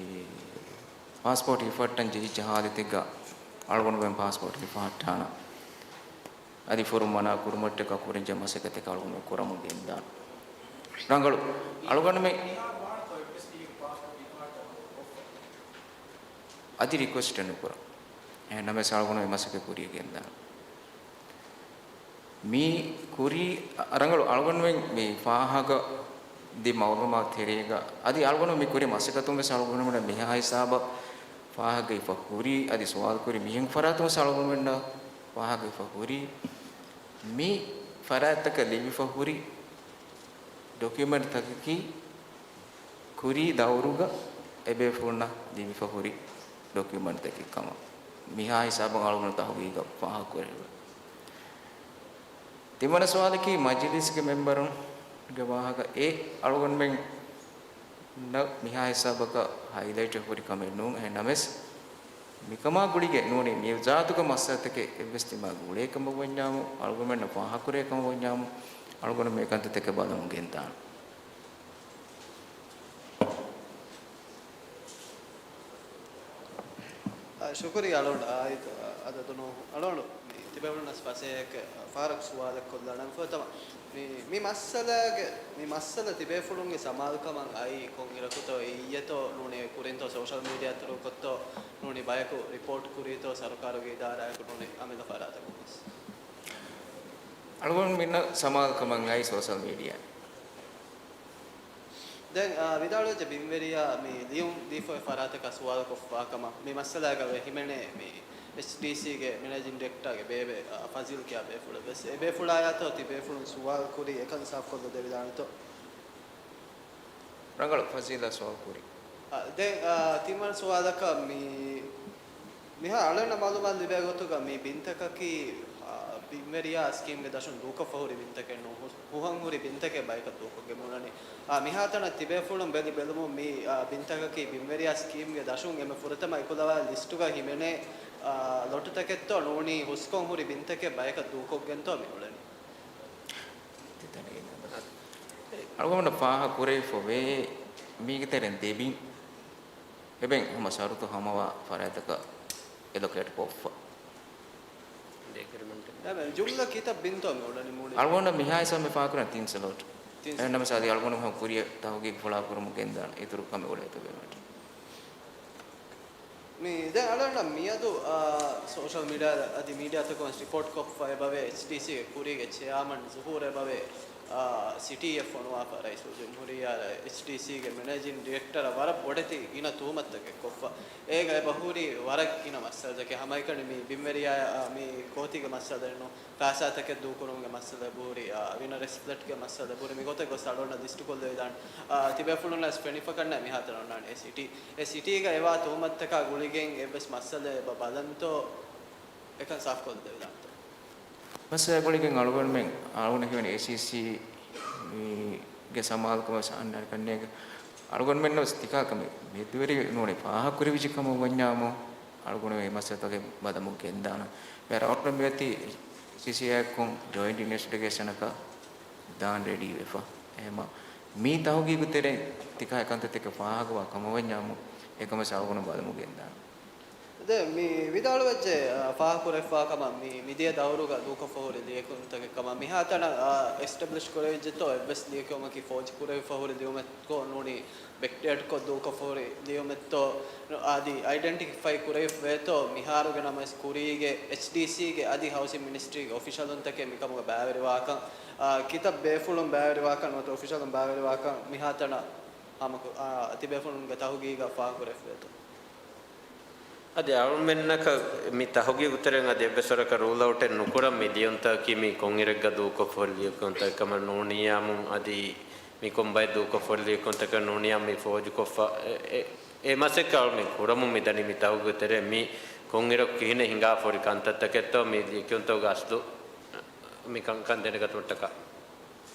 ޕާސްޕޯޓް ހިފަހައްޓަން ޖެހިއްޖެ ހާލަތެއްގަ އަޅުގަނޑުމެން ޕާސްޕޯޓް ހިފަހައްޓާނަ. އަދި ފުރުން މަނާ ކުރުމަށްޓަކާ ކުރިންޖެ މަސައްކަތެއް އަޅުގަނޑުމެން ކުރަމުން ގެންދާނަ. ރަނގަޅު. އަޅުގަނޑުމެން އަދި ރިކުއެސްޓެއް ނުކުރަން. އެހެން ނަމަވެސް އަޅުގަނޑު މި މަސައްކަތް ކުރިޔަށް ގެންދާނަ. މި ކުރީ ރަނގަޅު އަޅުގަނޑުމެން މި ފާހަގަ ދި މައުލޫމާތު ތެރޭގަ އަދި އަޅުގަނޑު މި ކުރި މަސައްކަތުން ވެސް އަޅުގަނޑުމެން މިހާ ހިސާބަށް ފާހަގަވެފަ ހުރީ އަދި ސުވާލު ކުރި މިހެން ފަރާތުން ވެސް އަޅުގަނޑުމެންނަށް ފާހަގަވެފަ ހުރީ މި ފަރާތްތަކަށް ލިބިފަ ހުރި ޑޮކިއުމެންޓްތަކަކީ ކުރީ ދައުރުގަ އެބޭފުޅުންނަށް ލިބިފަ ހުރި ޑޮކިއުމެންޓްތަކެއް ކަމަށް މިހާ ހިސާބަށް އަޅުގަނޑު ތަހުގީގަށް ފާހަގަކުރެވޭ. ތިންވަނަ ސުވާލަކީ މަޖިލީސްގެ މެމްބަރުންގެ ވާހަކަ އެ އަޅުގަނޑުމެންނަށް މިހާ ހިސާބަކަށް ހައިލައިޓް ހުރި ކަމެއް ނޫން. އެހެން ނަމަވެސް، މިކަމާ ގުޅިގެން ނޫނީ މި ޒާތުގެ މައްސަލަތަކެއް އެއްވެސް ތިމާގެ އުޅޭ ކަމަށް ވަންޏާމު، އަޅުގަނޑުމެންނަށް ފާހަގަކުރޭ ކަމަށް ވަންޏާމު، އަޅުގަނޑު މި ކަންތައްތަކަށް ބަލަމުން ގެންދާނަ. އާ، ޝުކުރިއްޔާ އަޅުގަނޑު. އާ، އަދަދު ނޫހު އަޅުގަނޑު މި ތިބޭފުޅުންނަސް ފަސޭހައެއް ފަހަރަކު ސުވާލެއް ކޮށްލަނަން. ފުރަތަމަ، މި، މި މައްސަލަގެ، މި މައްސަލަ ތިބޭފުޅުންގެ ސަމާލުކަމަށް އައީ ކޮންއިރަކުތޯ؟ އިއްޔެތޯ ނޫނީ ކުރިންތޯ ސޯޝަލް މީޑިއާ ތުރުކޮށްތޯ ނޫނީ ބަޔަކު ރިޕޯޓް ކުރީތޯ ސަރުކާރުގެ އިދާރާއަކު ނޫނީ އަމިއްލަ ފަރާތަކުން ވެސް؟ އަޅުގަނޑުމެންނަށް ސަމާލުކަމަށް އައީ ސޯޝަލް މީޑިއާ. ދެން، އާ، ވިދާޅުވެއްޖެ ބިންވެރިޔާ މި ލިޔުން ދީފައި ފަރާތަކަށް ސުވާލުކޮށްފާ ކަމަށް. މި މައްސަލާގަ ވެ ހިމެނޭ މި އެޗްޑީސީގެ މެނޭޖިން ޑިރެކްޓަރގެ ބޭބެ، އާ، ފަޒީލް ކިޔާ ބޭފުޅެއް ވެސް. އެ ބޭފުޅާޔާތޯ ތިބޭފުޅުން ސުވާލު ކުރީ އެކަން ސާފުކޮށްލަ ދެވިދާނެތޯ؟ ރަނގަޅު ފަޒީލާ ސުވާލު ކުރީ. އާ، ދެން، އާ، ތިންވަނަ ސުވާލަކަށް މި މިހާ އަޅަންނަށް މައުލޫމާތު ލިބޭ ގޮތުގަ މި ބިންތަކަކީ، އާ، ބިންވެރިޔާ ސްކީމްގެ ދަށުން ދޫކޮށްފަ ހުރި ބިންތަކެއް ނޫން. ހު-، ހުހަން ހުރި ބިންތަކެއް ބަޔަކަށް ދޫކޮށްގެން މިއުޅެނީ. އާ، މިހާތަނަށް ތިބޭފުޅުން ބެލި ބެލުމުން މި، އާ، ބިންތަކަކީ ބިންވެރިޔާ ސްކީމްގެ ދަށުން އެންމެ ފުރަތަމަ އެކުލަވާ ލިސްޓުގަ ހިމެނޭ، އާ، ލޮޓުތަކެއްތޯ ނޫނީ ހުސްކޮށް ހުރި ބިންތަކެއް ބަޔަކަށް ދޫކޮށްގެންތޯ މިއުޅެނީ. އަޅުގަނޑަށް ފާހަގަ ކުރެވިފަ ވޭ މީގެ ތެރެއިން ދެ ބިން އެބެން ހަމަ ޝަރުތު ހަމަވާ ފަރާތްތަކަށް އެލޮކޭޓް ކޮށްފަ. އެ ޖުމްލަ ކިތައް ބިންތޯ މި އުޅެނީ މުޅި؟ އަޅުގަނޑަށް މިހާ ހިސާބުން ފާހަގަކުރަން ތިން ސްލޮޓް. ތިން އެހެންނަމަވެސް އަދި އަޅުގަނޑު ހަމަ ކުރިއަށް ތަހުގީގު ފުޅާކުރަމުން ގެންދާނެ އިތުރު ކަމެއް އުޅޭތޯ ބޭނުމަށް. މި ދެން އަޅަންނަށް މިއަދު، އާ، ސޯޝަލް މީޑިއާ އަދި މީޑިއާތަކުން ރިޕޯޓް ކޮށްފަ އެބަވޭ އެޗްޑީސީގެ ކުރީގެ ޗެއާމަން ޒުހޫރު އެބަވޭ، އާ، ސިޓީއެއް ފޮނުވާފަ ރައީސުލްޖުމްހޫރިއްޔާ އެޗްޑީސީގެ މެނޭޖިން ޑިރެކްޓަރަށް ވަރަށް ބޮޑެތި ގިނަ ތުހުމަތުތަކެއް ކޮށްފަ. އޭގަ އެބަ ހުރީ ވަރަށް ގިނަ މައްސަލަތަކެއް. ހަމައެކަނި މި ބިންވެރިޔާ، އާ، މި ގޯތީގެ މައްސަލައެއް ނޫން. ފައިސާތަކެއް ދޫކުރުމުގެ މައްސަލަ އެބަހުރި، އާ، ވިނަރ އެސްޓޭޓްގެ މައްސަލަ އެބަހުރި، މިގޮތަށް ގޮސް އަޅުގަނޑަށް ލިސްޓުކޮށްލެވިދާނެ. އާ، ތިބޭފުޅުންނަށް ފެނިފަކަންނާ މިހާތަނަށް އޮންނާނެ އެ ސިޓީ. އެ ސިޓީގަ އެވާ ތުހުމަތުތަކާ ގުޅިގެން އެއްވެސް މައްސަލައެއް އެބަ ބަލަންތޯ އެކަން ސާފުކޮށްލެވިދާނެތޯ؟ މައްސަލަ ގުޅިގެން އަޅުގަނޑުމެން އަޅުގަނޑަށް ހިމެނޭ އޭސީސީ ގެ ސަމާލުކަމަށް އަންނަ ކަންނޭގެ އަޅުގަނޑުމެންނަށް ވެސް ތިކާ ކަމެއް މެދުވެރި ނޫނީ ފާހަގަކުރެވިއްޖެ ކަމަށް ވަންޏާމު، އަޅުގަނޑު މި މައްސަލަތަކެއް ބަލަމުން ގެންދާނަން. ވެރައަށް މި އޮތީ އޭސީސީއާއެކު ޖޮއިންޓް އިންވެސްޓިގޭޝަނަކަށް ދާން ރެޑީ ވެފަ. އެހެމަ މި ތަހުގީގު ތެރެ ތިކާ ކަންތައްތަކެއް ފާހަގަވާ ކަމަށް ވަންޏާމު، އެކަމަސް އަޅުގަނޑު ބަލަމުން ގެންދާނަން. ދެން މި ވިދާޅުވެއްޖެ، އާ، ފާހަގަކުރެވިފާ ކަމަށް މި މިދިޔަ ދައުރުގަ ދޫކޮށްފަ ހުރި ލިޔެކިޔުންތަކެއް ކަމަށް މިހާތަނަށް، އާ، އެސްޓެބްލިޝް ކުރެވިއްޖެތޯ އެއްވެސް ލިޔެކިޔުމަކީ ފޯޖް ކުރެވިފަ ހުރި ލިޔުމެއްކޮށް ނޫނީ ބެކްޑޭޓްކޮށް ދޫކޮށްފަ ހުރި ލިޔުމެއްތޯ އަދި އައިޑެންޓިފައި ކުރެވިފަ ވޭތޯ މިހާރުގެ ނަމަވެސް ކުރީގެ އެޗްޑީސީގެ އަދި ހައުސިން މިނިސްޓްރީގެ އޮފިޝަލުންތަކެއް މިކަމުގަ ބައިވެރިވާކަން، އާ، ކިތައް ބޭފުޅުން ބައިވެރިވާކަން ނުވަތަ އޮފިޝަލުން ބައިވެރިވާކަން މިހާތަނަށް ހަމަ ކު-، އާ، ތިބޭފުޅުންގެ ތަހުގީގަށް ފާހަގަކުރެވިފަ ވޭތޯ؟ އަދި އަޅުމެންނަކަށް މި ތަހުގީގުތެރެއިން އަދި އެއްވެސް ވަރަކަށް ރޫލް އައުޓެއް ނުކުރަން މި ލިޔުންތަކަކީ މި ކޮންއިރެއްގަ ދޫކޮށްފަ ހުރި ލިޔެކިޔުންތަކެއް ކަމަށް ނޫނިއްޔާމު އަދި މި ކޮންބައެއް ދޫކޮށްފަ ހުރި ލިޔެކިޔުންތަކެއް ނޫނިއްޔާމު މި ފޯޖުކޮށްފަ އެ، އެ، އެ މަސައްކަތް އަޅުމެން ކުރަމުން މިދަނީ މި ތަހުގީގު ތެރޭ މި ކޮންއިރަކު ކިހިނެއް ހިނގާފަ ހުރި ކަންތައްތަކެއްތޯ މި ލިޔެކިޔުންތަކުގެ އަސްލު މި ކަންކަން ދެނެގަތުމަށްޓަކާ.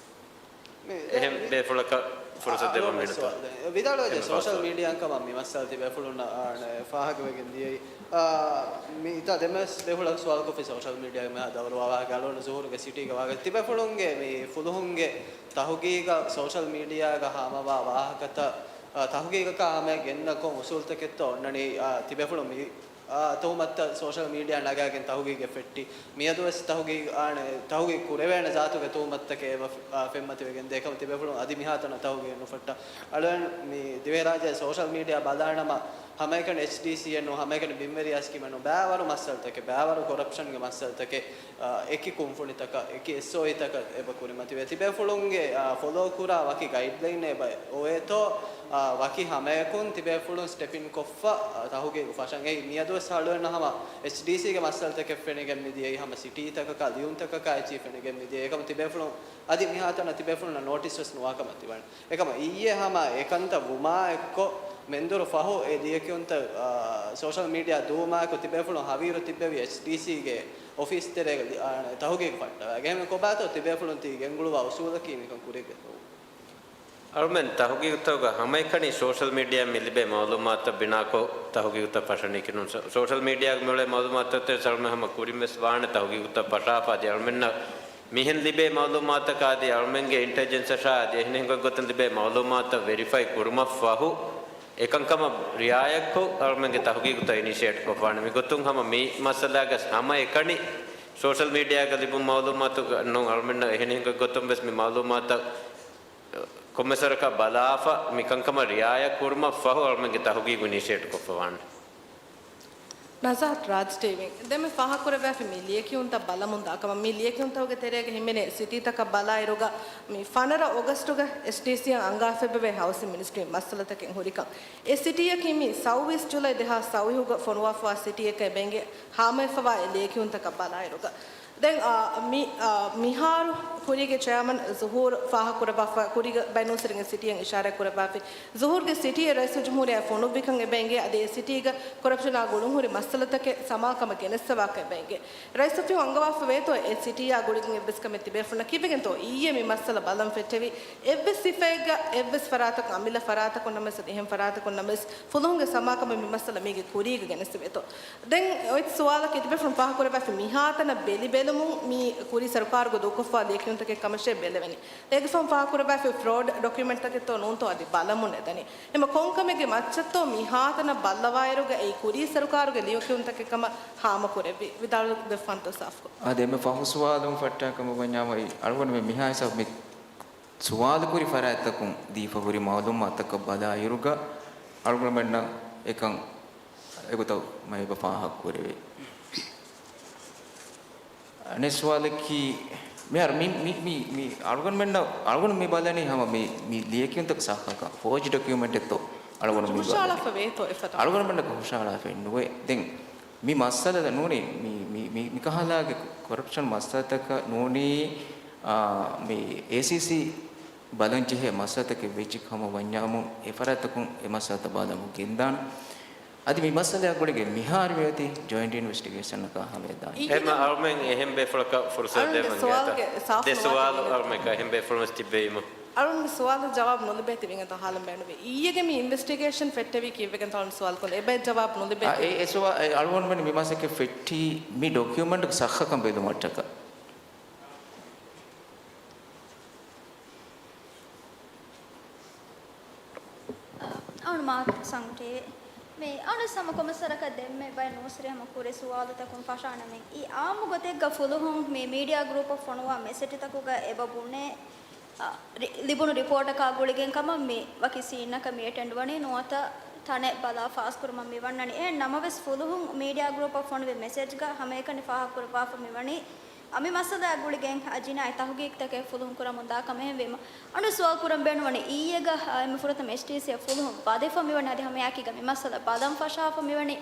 މި އެހެން ދެން މި ބޭފުޅަކަށް ފުރުސަތު އާ، ދެވަން އަޅުގަނޑު މިނުތު. ސުވާލެއް. ވިދާޅުވެއްޖެ އެހެން ސޯޝަލް ފަސް. މީޑިއާއިން ކަމަށް މި މައްސަލަ ތިބޭފުޅުންނަށް، އާ، ފާހަގަވެގެން ދިޔައީ. އާ، މި އިތާ ދެމެސް ބޭފުޅަކު ސުވާލުކޮށްފި ސޯޝަލް މީޑިއާގެ މިހާ ދައުރުވާ ވާހަކަ އަޅުގަނޑު ޒުހޫރުގެ ސިޓީގެ ވާހަކަ. ތިބޭފުޅުންގެ މި ފުލުހުންގެ ތަހުގީގަށް ސޯޝަލް މީޑިއާގަ ހާމަވާ ވާހަކަތައް، އާ، ތަހުގީގަކާ ހަމަޔަށް ގެންނަ ކޮން އުސޫލުތަކެއްތޯ އޮންނަނީ، އާ، ތިބޭފުޅުން މި އާ، ތުހުމަތުތައް ސޯޝަލް މީޑިއާ ނަގާގެން ތަހުގީގެއް ފެއްޓި. މިއަދުވެސް ތަހުގީގު، އާނ، ތަހުގީގު ކުރެވޭނެ ޒާތުގެ ތުހުމަތުތަކެއް އެބަ، އާ، ފެންމަތިވެގެން ދޭ. އެކަމަ ތިބޭފުޅުން އަދި މިހާތަނަށް ތަހުގީގެއް ނުފައްޓާ. އަޅުގަނޑު މި ދިވެހިރާއްޖޭ ސޯޝަލް މީޑިއާ ބަލާނަމަ، ހަމައެކަނި އެޗްޑީސީއެއް ނޫން، ހަމައެކަނި ބިންވެރިޔާ ސްކީމެއް ނޫން، ބައިވަރު މައްސަލަތަކެއް، ބައިވަރު ކޮރަޕްޝަންގެ މައްސަލަތަކެއް، އާ، އެކި ކުންފުނިތަކަށް، އެކި އެސްއޯއީތަކަށް އެބަ ކުރިމަތިވޭ. ތިބޭފުޅުންގެ، އާ، ފޮލޯ ކުރާ ވަކި ގައިޑްލައިން އެބަ އޮވޭތޯ، އާ، ވަކި ހަމަޔަކުން ތިބޭފުޅުން ސްޓެޕް އިން ކޮށްފަ، އާ، ތަހުގީގު ފަށަން. އެއީ މިއަދުވެސް އަޅުގަނޑަށް ހަމަ އެޗްޑީސީގެ މައްސަލަތަކެއް ފެނިގެން މިދިޔައީ، ހަމަ ސިޓީތަކަކާ ލިޔުންތަކަކާ އެއްޗެއް ފެނިގެން މިދިޔައީ. އެކަމަ ތިބޭފުޅުން އަދި މިހާތަނަށް ތިބޭފުޅުންނަށް ނޯޓިސް ވެސް ނުވާކަމަށް ތިވަނީ. އެކަމަ އިއްޔެ ހަމަ އެކަންތައް ވުމާ އެއްކޮށް، މެންދުރު ފަހު އެ ލިޔެކިޔުންތައް، އާ، ސޯޝަލް މީޑިއާ ދުވުމާއެކު ތިބޭފުޅުން ހަވީރު ތިއްބެވި އެޗްޑީސީގެ އޮފީސް ތެރޭގަ ލި-، އާ، ތަހުގީގު ފައްޓަވައިގެން. އެހެން ކޮބާތޯ ތިބޭފުޅުން ތި ގެންގުޅުވާ އުސޫލަކީ މިކަން ކުރިއަށް ގެންދަވުން؟ އަޅުމެން ތަހުގީގުތަކުގަ ހަމައެކަނި ސޯޝަލް މީޑިއާ މި ލިބޭ މައުލޫމާތަށް ބިނާކޮށް ތަހުގީގުތައް ފަށަނީކީ ނޫން. ސޯ-، ސޯޝަލް މީޑިއާގަ މިއުޅޭ މައުލޫމާތުތައް ތެރެ އަޅުމެން ހަމަ ކުރިން ވެސް ވާނެ ތަހުގީގުތައް ފަށާފަ އަދި އަޅުމެންނަށް މިހެން ލިބޭ މައުލޫމާތަކާ އަދި އަޅުމެންގެ އިންޓެލިޖެންސަށާ އަދި އެހެނިހެން ގޮތްގޮތުން ލިބޭ މައުލޫމާތަށް ވެރިފައި ކުރުމަށްފަހު، އެކަންކަމަށް ރިއާޔަތްކޮށް، އަޅުމެންގެ ތަހުގީގުތައް އިނިޝިއޭޓް ކޮށްފާނެ. މިގޮތުން ހަމަ މި މައްސަލާގަސް ހަމަ އެކަނި ސޯޝަލް މީޑިއާގަ ލިބުނު މައުލޫމާތުގަ ނޫން، އަޅުމެންނަށް އެހެނިހެން ގޮތްގޮތުން ވެސް މި މައުލޫމާތަށް ކޮންމެސްވަރަކަށް ބަލާފަ، މިކަންކަމަށް ރިއާޔަތް ކުރުމަށްފަހު އަޅުމެންގެ ތަހުގީގު އިނިޝިއޭޓް ކޮށްފަވާނެ. ނަޒާހަތް ރާޖް ޓީވީ. ދެންމެ ފާހަގަކުރެވިފި މި ލިޔެކިޔުންތައް ބަލަމުންދާ ކަމަށް. މި ލިޔެކިޔުންތަކުގެ ތެރޭގަ ހިމެނޭ ސިޓީތަކަށް ބަލާއިރުގަ، މި ފަނަރަ އޮގަސްޓުގަ އެޗްޑީސީއަށް އަންގާފައިވޭ ހައުސިން މިނިސްޓްރީން މައްސަލަތަކެއް ހުރިކަން. އެ ސިޓީއަކީ މި ސައުވީސް ޖުލައި ދެހާސް ސައުވީހުގަ ފޮނުވާފަވާ ސިޓީއެކޭ ބެނގޭ ހާމަވެފަވާ އެ ލިޔެކިޔުންތަކަށް ބަލާއިރުގަ. ދެން، އާ، މި، އާ، މިހާރު ކުރީގެ ޗެއާމަން ޒުހޫރު ފާހަގަކުރައްވާފަ، ކުރީގަ ބައެއް ނޫސްތެރިންގެ ސިޓީއަށް އިޝާރާތް ކުރައްވާފި. ޒުހޫރުގެ ސިޓީއެއް ރައީސުލްޖުމްހޫރިއްޔާ ފޮނުއްވިކަން އެބަ އެނގޭ، އަދި އެ ސިޓީގަ ކޮރަޕްޝަނާ ގުޅުންހުރި މައްސަލަތަކެއް ސަމާލުކަމަށް ގެނެއްސަވާކަން އެބަ އެނގޭ. ރައީސް އޮފީހުން އަންގަވާފަ ވޭތޯ އެ ސިޓީއާ ގުޅިގެން އެއްވެސް ކަމެއް ތިބޭފުޅުންނަށް؟ ކީއްވެގެންތޯ އިއްޔެ މި މައްސަލަ ބަލަން ފެއްޓެވި؟ އެއްވެސް ސިފައެއްގަ އެއްވެސް ފަރާތަކުން، އަމިއްލަ ފަރާތަކުން ނަމަވެސް، އަދި އެހެން ފަރާތަކުން ނަމަވެސް، ފުލުހުންގެ ސަމާކަމެއް މި މައްސަލަ މީގެ ކުރީގަ ގެނެސްދެވޭތޯ؟ ދެން އޮތް ސުވާލަކީ ތިބޭފުޅުން ފާހަގަކުރައްވާފި މިހާތަނަށް ބެލި ބެލުމުން މި ކުރީ ސަރުކާރުގަ ދޫކޮށްފާ ލިޔެކިޔުންތަކެއް ކަމަށޭ ބެލެވެނީ. އޭގެފަހުން ފާހަގަކުރައްވާފި ފްރޯޑް ޑޮކިއުމެންޓްތަކެއްތޯ ނޫންތޯ އަދި ބަލަމުން އެދަނީ. އެމަ ކޮންކަމެއްގެ މައްޗަށްތޯ މިހާތަނަށް ބައްލަވާއިރުގަ އެއީ ކުރީ ސަރުކާރުގެ ލިޔެކިޔުންތަކެއް ކަމަށް ހާމަކުރެއްވީ؟ ވިދާޅުވެފަންތޯ ސާފުކޮށް. އާދެ، އެންމެ ފަހު ސުވާލުން ފައްޓާ ކަމަށް ވަންޏާމަ އަޅުގަނޑުމެން މިހާ ހިސާބު މި ސުވާލު ކުރި ފަރާތްތަކުން ދީފަ ހުރި މައުލޫމާތުތަކަށް ބަލާއިރުގަ އަޅުގަނޑުމެންނަށް އެކަން އެގޮތަށް މައިބަ ފާހަގަ ކުރެވޭ. އަނެއް ސުވާލަކީ، މިހާރު މި، މި، މި، މި އަޅުގަނޑުމެންނަށް، އަޅުގަނޑު މި ބަލަނީ ހަމަ މި، މި ލިޔެކިޔުންތަކު ސައްހަކަން، ފޯޖް ޑޮކިއުމެންޓެއްތޯ އަޅުގަނޑު މި ބަލަނީ. ހުށަހަޅާފަ ވޭތޯ އެފަދަ؟ އަޅުގަނޑުމެންނަކަށް ހުށަހަޅާފައެއް ނުވޭ. ދެން މި މައްސަލަ ނޫނީ، މި، މި، މި، މިކަހަލާގެ ކޮރަޕްޝަން މައްސަލަތަކަށް ނޫނީ، އާ، މި އޭސީސީ ބަލަންޖެހޭ މައްސަލަތަކެއް ވެއްޖެ ކަމަށް ވަންޏާމު، އެ ފަރާތަކުން އެ މައްސަލަތައް ބަލަމުން ގެންދާނެ. އަދި މި މައްސަލައާ ގުޅިގެން މިހާރު މިއޮތީ ޖޮއިންޓް އިންވެސްޓިގޭޝަނަކާ ހަމައެދާނެ. އެހެންމަ އަޅުމެން އެހެން ބޭފުޅަކަށް ފުރުސަތު ދޭން ވަން ގޭތަ؟ ސުވާލުގެ ސާފު ދެ ސުވާލު ނުވާ އަޅުމެން އެހެން ބޭފުޅުން ވެސް ތިއްބެވީމު. އަޅުންގެ ސުވާލު ޖަވާބު ނުލިބޭތީ ވިނގެންތޯ ހާލަން ބޭނުންވީ. އިއްޔެގެ މި އިންވެސްޓިގޭޝަން ފެއްޓެވީ ކީއްވެގެންތޯ އަޅުން ސުވާލު ކުރީ؟ އެބައެއް ޖަވާބު ނުލިބޭތީ. އާ، އެ، އެ ސުވާ-، އެ އަޅުގަނޑުމެން މި މަސައްކަތް ފެއްޓީ މި ޑޮކިއުމެންޓްގެ ސައްހަކަން ބެލުމަށްޓަކަ. އަޅު މާ ސަންގުޓޭ. މި އަޅު ސަމަ ކޮމިސަރަކަށް ދެންމެ ބައެއް ނޫސްރި ހަމަ ކުރި ސުވާލުތަކުން ފަށާނަމެ. އި އާއްމު ގޮތެއްގަ ފުލުހުން މި މީޑިއާ ގްރޫޕަށް ފޮނުވާ މެސެޖުތަކުގަ އެބަ ބުނޭ، އަ، ރި-، ލިބުނު ރިޕޯޓަކާ ގުޅިގެން ކަމަށް މި ވަކި ސީންއަކަށް މި އެޓެންޑް ވަނީ ނުވަތަ ތަނެއް ބަލާ ފާސް ކުރުމަށް މި ވަންނަނީ. އެހެން ނަމަވެސް ފުލުހުން މީޑިއާ ގްރޫޕަށް ފޮނުވި މެސެޖްގަ ހަމައެކަނި ފާހަގަކުރައްވާފަ މި ވަނީ، އަ، މި މައްސަލައާ ގުޅިގެން އަ، ޖިނާއީ ތަހުގީގުތަކެއް ފުލުހުން ކުރަމުން ދާ ކަމަށް. އެހެންވީމަ، އަނެއް ސުވާލު ކުރަން ބޭނުންވަނީ، އިއްޔެގަ، އަ، އެންމެ ފުރަތަމަ އެޗްޑީސީއަށް ފުލުހުން ވަދެފަ މިވަނީ އަދި ހަމައެކީގަ މި މައްސަލަ ބަލަން ފަށާފަ މިވަނީ،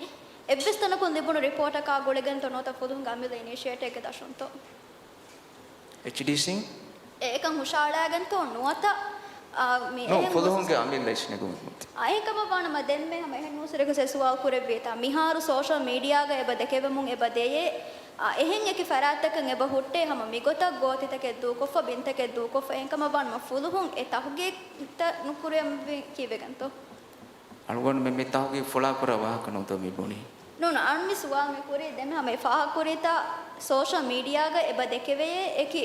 އެއްވެސް ތަނަކުން ލިބުނު ރިޕޯޓަކާ ގުޅިގެންތޯ ނުވަތަ ފުލުހުންގެ އަމިއްލަ އިނިޝިއޭޓެއްގެ ދަށުންތޯ؟ އެޗްޑީސީ؟ އެ-، އެކަން ހުށައަޅާގެންތޯ ނުވަތަ، އާ، މި ނޫން، އެހެން ފުލުހުންގެ އަމިއްލަ އިސްނެގުމެއް ނޫން. އާ، އެހެން ކަމަށް ވާނަމަ ދެންމެ ހަމަ އެހެން ނޫސްރިކު ސެ ސުވާލު ކުރެއްވީތާ، މިހާރު ސޯޝަލް މީޑިއާގަ އެބަ ދެކެވެމުން އެބަ ދެޔޭ، އާ، އެހެން އެކި ފަރާތްތަކަށް އެބަ ހުއްޓޭ ހަމަ މިގޮތަށް ގޯތިތަކެއް ދޫކޮށްފަ، ބިންތަކެއް ދޫކޮށްފަ. އެހެން ކަމަށް ވާނަމަ ފުލުހުން އެ ތަހުގީގުތައް ނުކުރެވެންވީ ކީއްވެގެންތޯ؟ އަޅުގަނޑުމެން މި ތަހުގީގު ފުޅާކުރާ ވާހަކަ ނޫންތޯ މި ބުނީ؟ ނޫން، އަޅުން މި ސުވާލު މި ކުރީ ދެންމެ ހަމަ އެ ފާހަގަކުރީތާ ސޯޝަލް މީޑިއާގަ އެބަ ދެކެވެޔޭ އެކި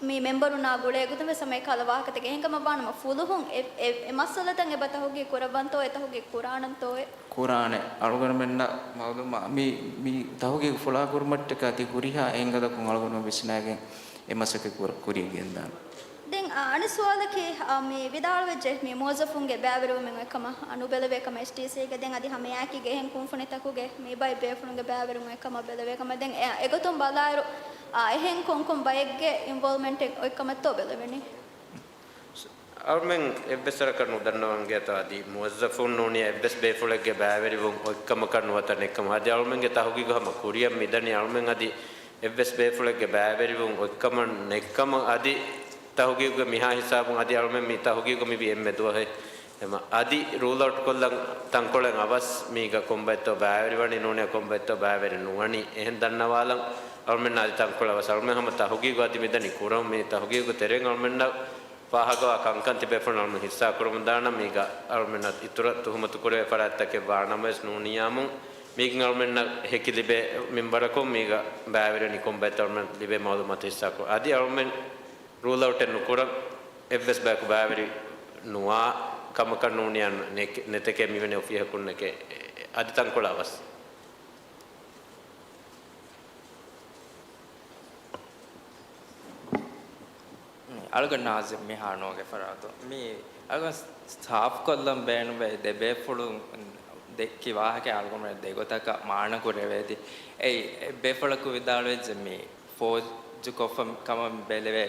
މި މެމްބަރުންނާ ގުޅޭ ގޮތުން ވެސް ހަމަ އެކަހަލަ ވާހަކަތަކެއް. އެހެންކަމަށް ވާނަމަ ފުލުހުން އެ، އެ، އެ މައްސަލަތައް އެބަ ތަހުގީގު ކުރައްވަންތޯއޭ، ތަހުގީގު ކުރާނަންތޯއޭ؟ ކުރާނެ. އަޅުގަނޑުމެންނަށް މައުލޫމާ މި، މި ތަހުގީގު ފުޅާކުރުމަށްޓަކާ ތި ހުރިހާ އެންގަލަކުން އަޅުގަނޑުމެން ވިސްނާގެން އެ މަސައްކަތް ކުރ-، ކުރިޔަށް ގެންދާނެ. ދެން، އާ، އަނެއް ސުވާލަކީ، އާ، މި ވިދާޅުވެއްޖެ މި މުވައްޒަފުންގެ ބައިވެރިވުމެއް އޮތްކަމަށް، އާ، ނުބެލެވޭ ކަމަށް އެޗްޑީސީގެ. ދެން އަދި ހަމައެކީގަ އެހެން ކުންފުނިތަކުގެ މި ބައެއް ބޭފުޅުންގެ ބައިވެރިވުމެއް އޮތްކަމަށް ބެލެވޭ ކަމަށް. ދެން އެ، އެގޮތުން ބަލާއިރު، އާ، އެހެން ކޮންކޮން ބައެއްގެ އިންވޯލްވްމަންޓެއް އޮތްކަމެއްތޯ ބެލެވެނީ؟ އަޅުމެން އެއްވެސް ވަރަކަށް ނުދަންނަވަން ގޭތޯ އަދި މުވައްޒަފުން ނޫނީ އެއްވެސް ބޭފުޅެއްގެ ބައިވެރިވުން އޮތްކަމަކަށް ނުވަތަ ނެތްކަމަށް. އަދި އަޅުމެންގެ ތަހުގީގު ހަމަ ކުރިއަށް މިދަނީ އަޅުމެން އަދި އެއްވެސް ބޭފުޅެއްގެ ބައިވެރިވުން އޮތްކަމަށް ނެތްކަމަށް. އަދި ތަހުގީގުގެ މިހާ ހިސާބުން އަދި އަޅުމެން މި ތަހުގީގު މިވީ އެންމެ ދުވަހެއް. އެމަ އަދި ރޫލް އައުޓް ކޮށްލަން ތަންކޮޅެއް އަވަސް މީގަ ކޮންބައެއްތޯ ބައިވެރިވަނީ ނޫނޭ ކޮންބައެއްތޯ ބައިވެރި ނުވަނީ. އެހެން ދަންނަވާލަން އަޅުމެންނަށް އަދި ތަންކޮޅެއް އަވަސް. އަޅުމެން ހަމަ ތަހުގީގު އަދި މިދަނީ ކުރަން. މި ތަހުގީގު ތެރެއިން އަޅުމެންނަށް ފާހަގަވާ ކަންކަން ތިބޭފުޅުން އަޅުމެން ހިއްސާ ކުރަމުން ދާނަން. މީގަ އަޅުމެންނަށް އިތުރަށް ތުހުމަތު ކުރެވޭ ފަރާތްތަކެއް ވާނަމަވެސް ނޫނިއްޔާމު މީގެން އަޅުމެންނަށް ހެކި ލިބޭ މިންވަރަކުން މީގަ ބައިވެރިވަނީ ކޮންބައެއްތޯ އަޅުމެން ލިބޭ މައުލޫމާތު ހިއްސާކޮށް. އަދި އަޅުމެން ރޫލް އައުޓެއް ނުކުރަން އެއްވެސް ބަޔަކު ބައިވެރި ނުވާ ކަމަކަށް ނޫނިއްޔާ ނެ-، ނެތެކޭ މިވެނި އޮފީހަކުންނެކޭ އަދި ތަންކޮޅެއް އަވަސް. އަޅުގަނޑު ނާޒިމް މިހާރު ނޯގެ ފަރާތު. މި އަޅުގަނޑު ސާފުކޮށްލަން ބޭނުންވޭ ދެ ބޭފުޅުން ދެއްކި ވާހަކަ އަޅުގަނޑު ދެގޮތަކަށް މާނަ ކުރެވޭތީ. އެއީ، އެއް ބޭފުޅަކު ވިދާޅުވެއްޖެ މި ފޯޖުކޮށްފަ ކަމަށް ބެލެވޭ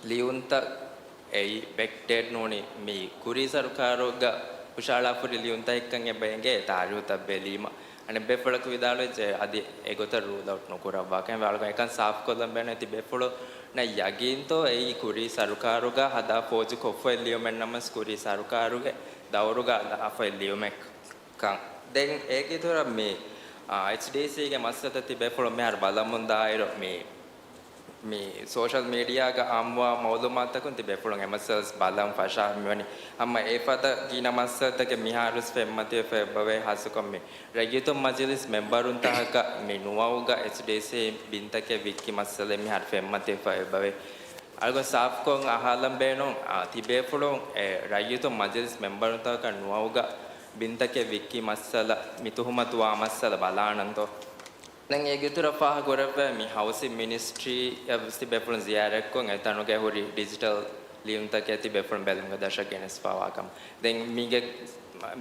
ލިޔުންތައް އެއީ ބެކްޑޭޓް ނޫނީ މި ކުރީ ސަރުކާރުގަ ހުށައަޅާފަ ހުރި ލިޔުންތަކެއްކަން އެބަ އެނގޭ ތާރީހުތައް ބެލީމަ. އަނެއްބޭފުޅަކު ވިދާޅުވެއްޖެ އަދި އެގޮތަށް ރޫލް އައުޓް ނުކުރައްވާކަން. އަޅުގަނޑު އެކަން ސާފުކޮށްލަން ބޭނުން. ތިބޭފުޅުންނަށް ޔަގީންތޯ އެއީ ކުރީ ސަރުކާރުގަ ހަދާ ފޯޖު ކޮށްފައި ލިޔުމެއް ނަމަސް ކުރީ ސަރުކާރުގެ ދައުރުގަ ހަދާފައި ލިޔުމެއް ކަން. ދެން އޭގެ އިތުރަށް މި، އާ، އެޗްޑީސީގެ މައްސަލަތައް ތިބޭފުޅުން މިހާރު ބަލަމުން ދާއިރު މި، މި ސޯޝަލް މީޑިއާގަ އާއްމުވާ މައުލޫމާތުތަކުން ތިބޭފުޅުން އެ މައްސަލަ ބަލަން ފަށާ މިވަނީ. ހަމަ އެފަދަ ގިނަ މައްސަލަތަކެއް މިހާރުވެސް ފެންމަތިވެފަ އެބަވޭ. ހާއްސަކޮށް މި ރައްޔިތުން މަޖިލިސް މެމްބަރުންތަކަކަށް މި ނުވައުގަ އެޗްޑީސީ ބިންތަކެއް ވިއްކި މައްސަލައެއް މިހާރު ފެންމަތިވެފަ އެބަވޭ. އަޅުގަނޑު ސާފުކޮށް އަހާލަން ބޭނުން، އާ، ތިބޭފުޅުން އެ ރައްޔިތުން މަޖިލިސް މެމްބަރުންތަކަކަށް ނުވައުގަ ބިންތަކެއް ވިއްކި މައްސަލަ، މި ތުހުމަތުވާ މައްސަލަ ބަލާނަންތޯ؟ ދެން އޭގެ އިތުރަށް ފާހަގަ ކުރެވޭ މި ހައުސިން މިނިސްޓްރީއަށް ވެސް ތިބޭފުޅުން ޒިޔާރަތްކޮށް، އެތަނުގެ ހުރި ޑިޖިޓަލް ލިޔުންތަކެއް ތިބޭފުޅުން ބެލުމުގެ ދަށަށް ގެނެސްފަވާ ކަމަށް. ދެން މީގެ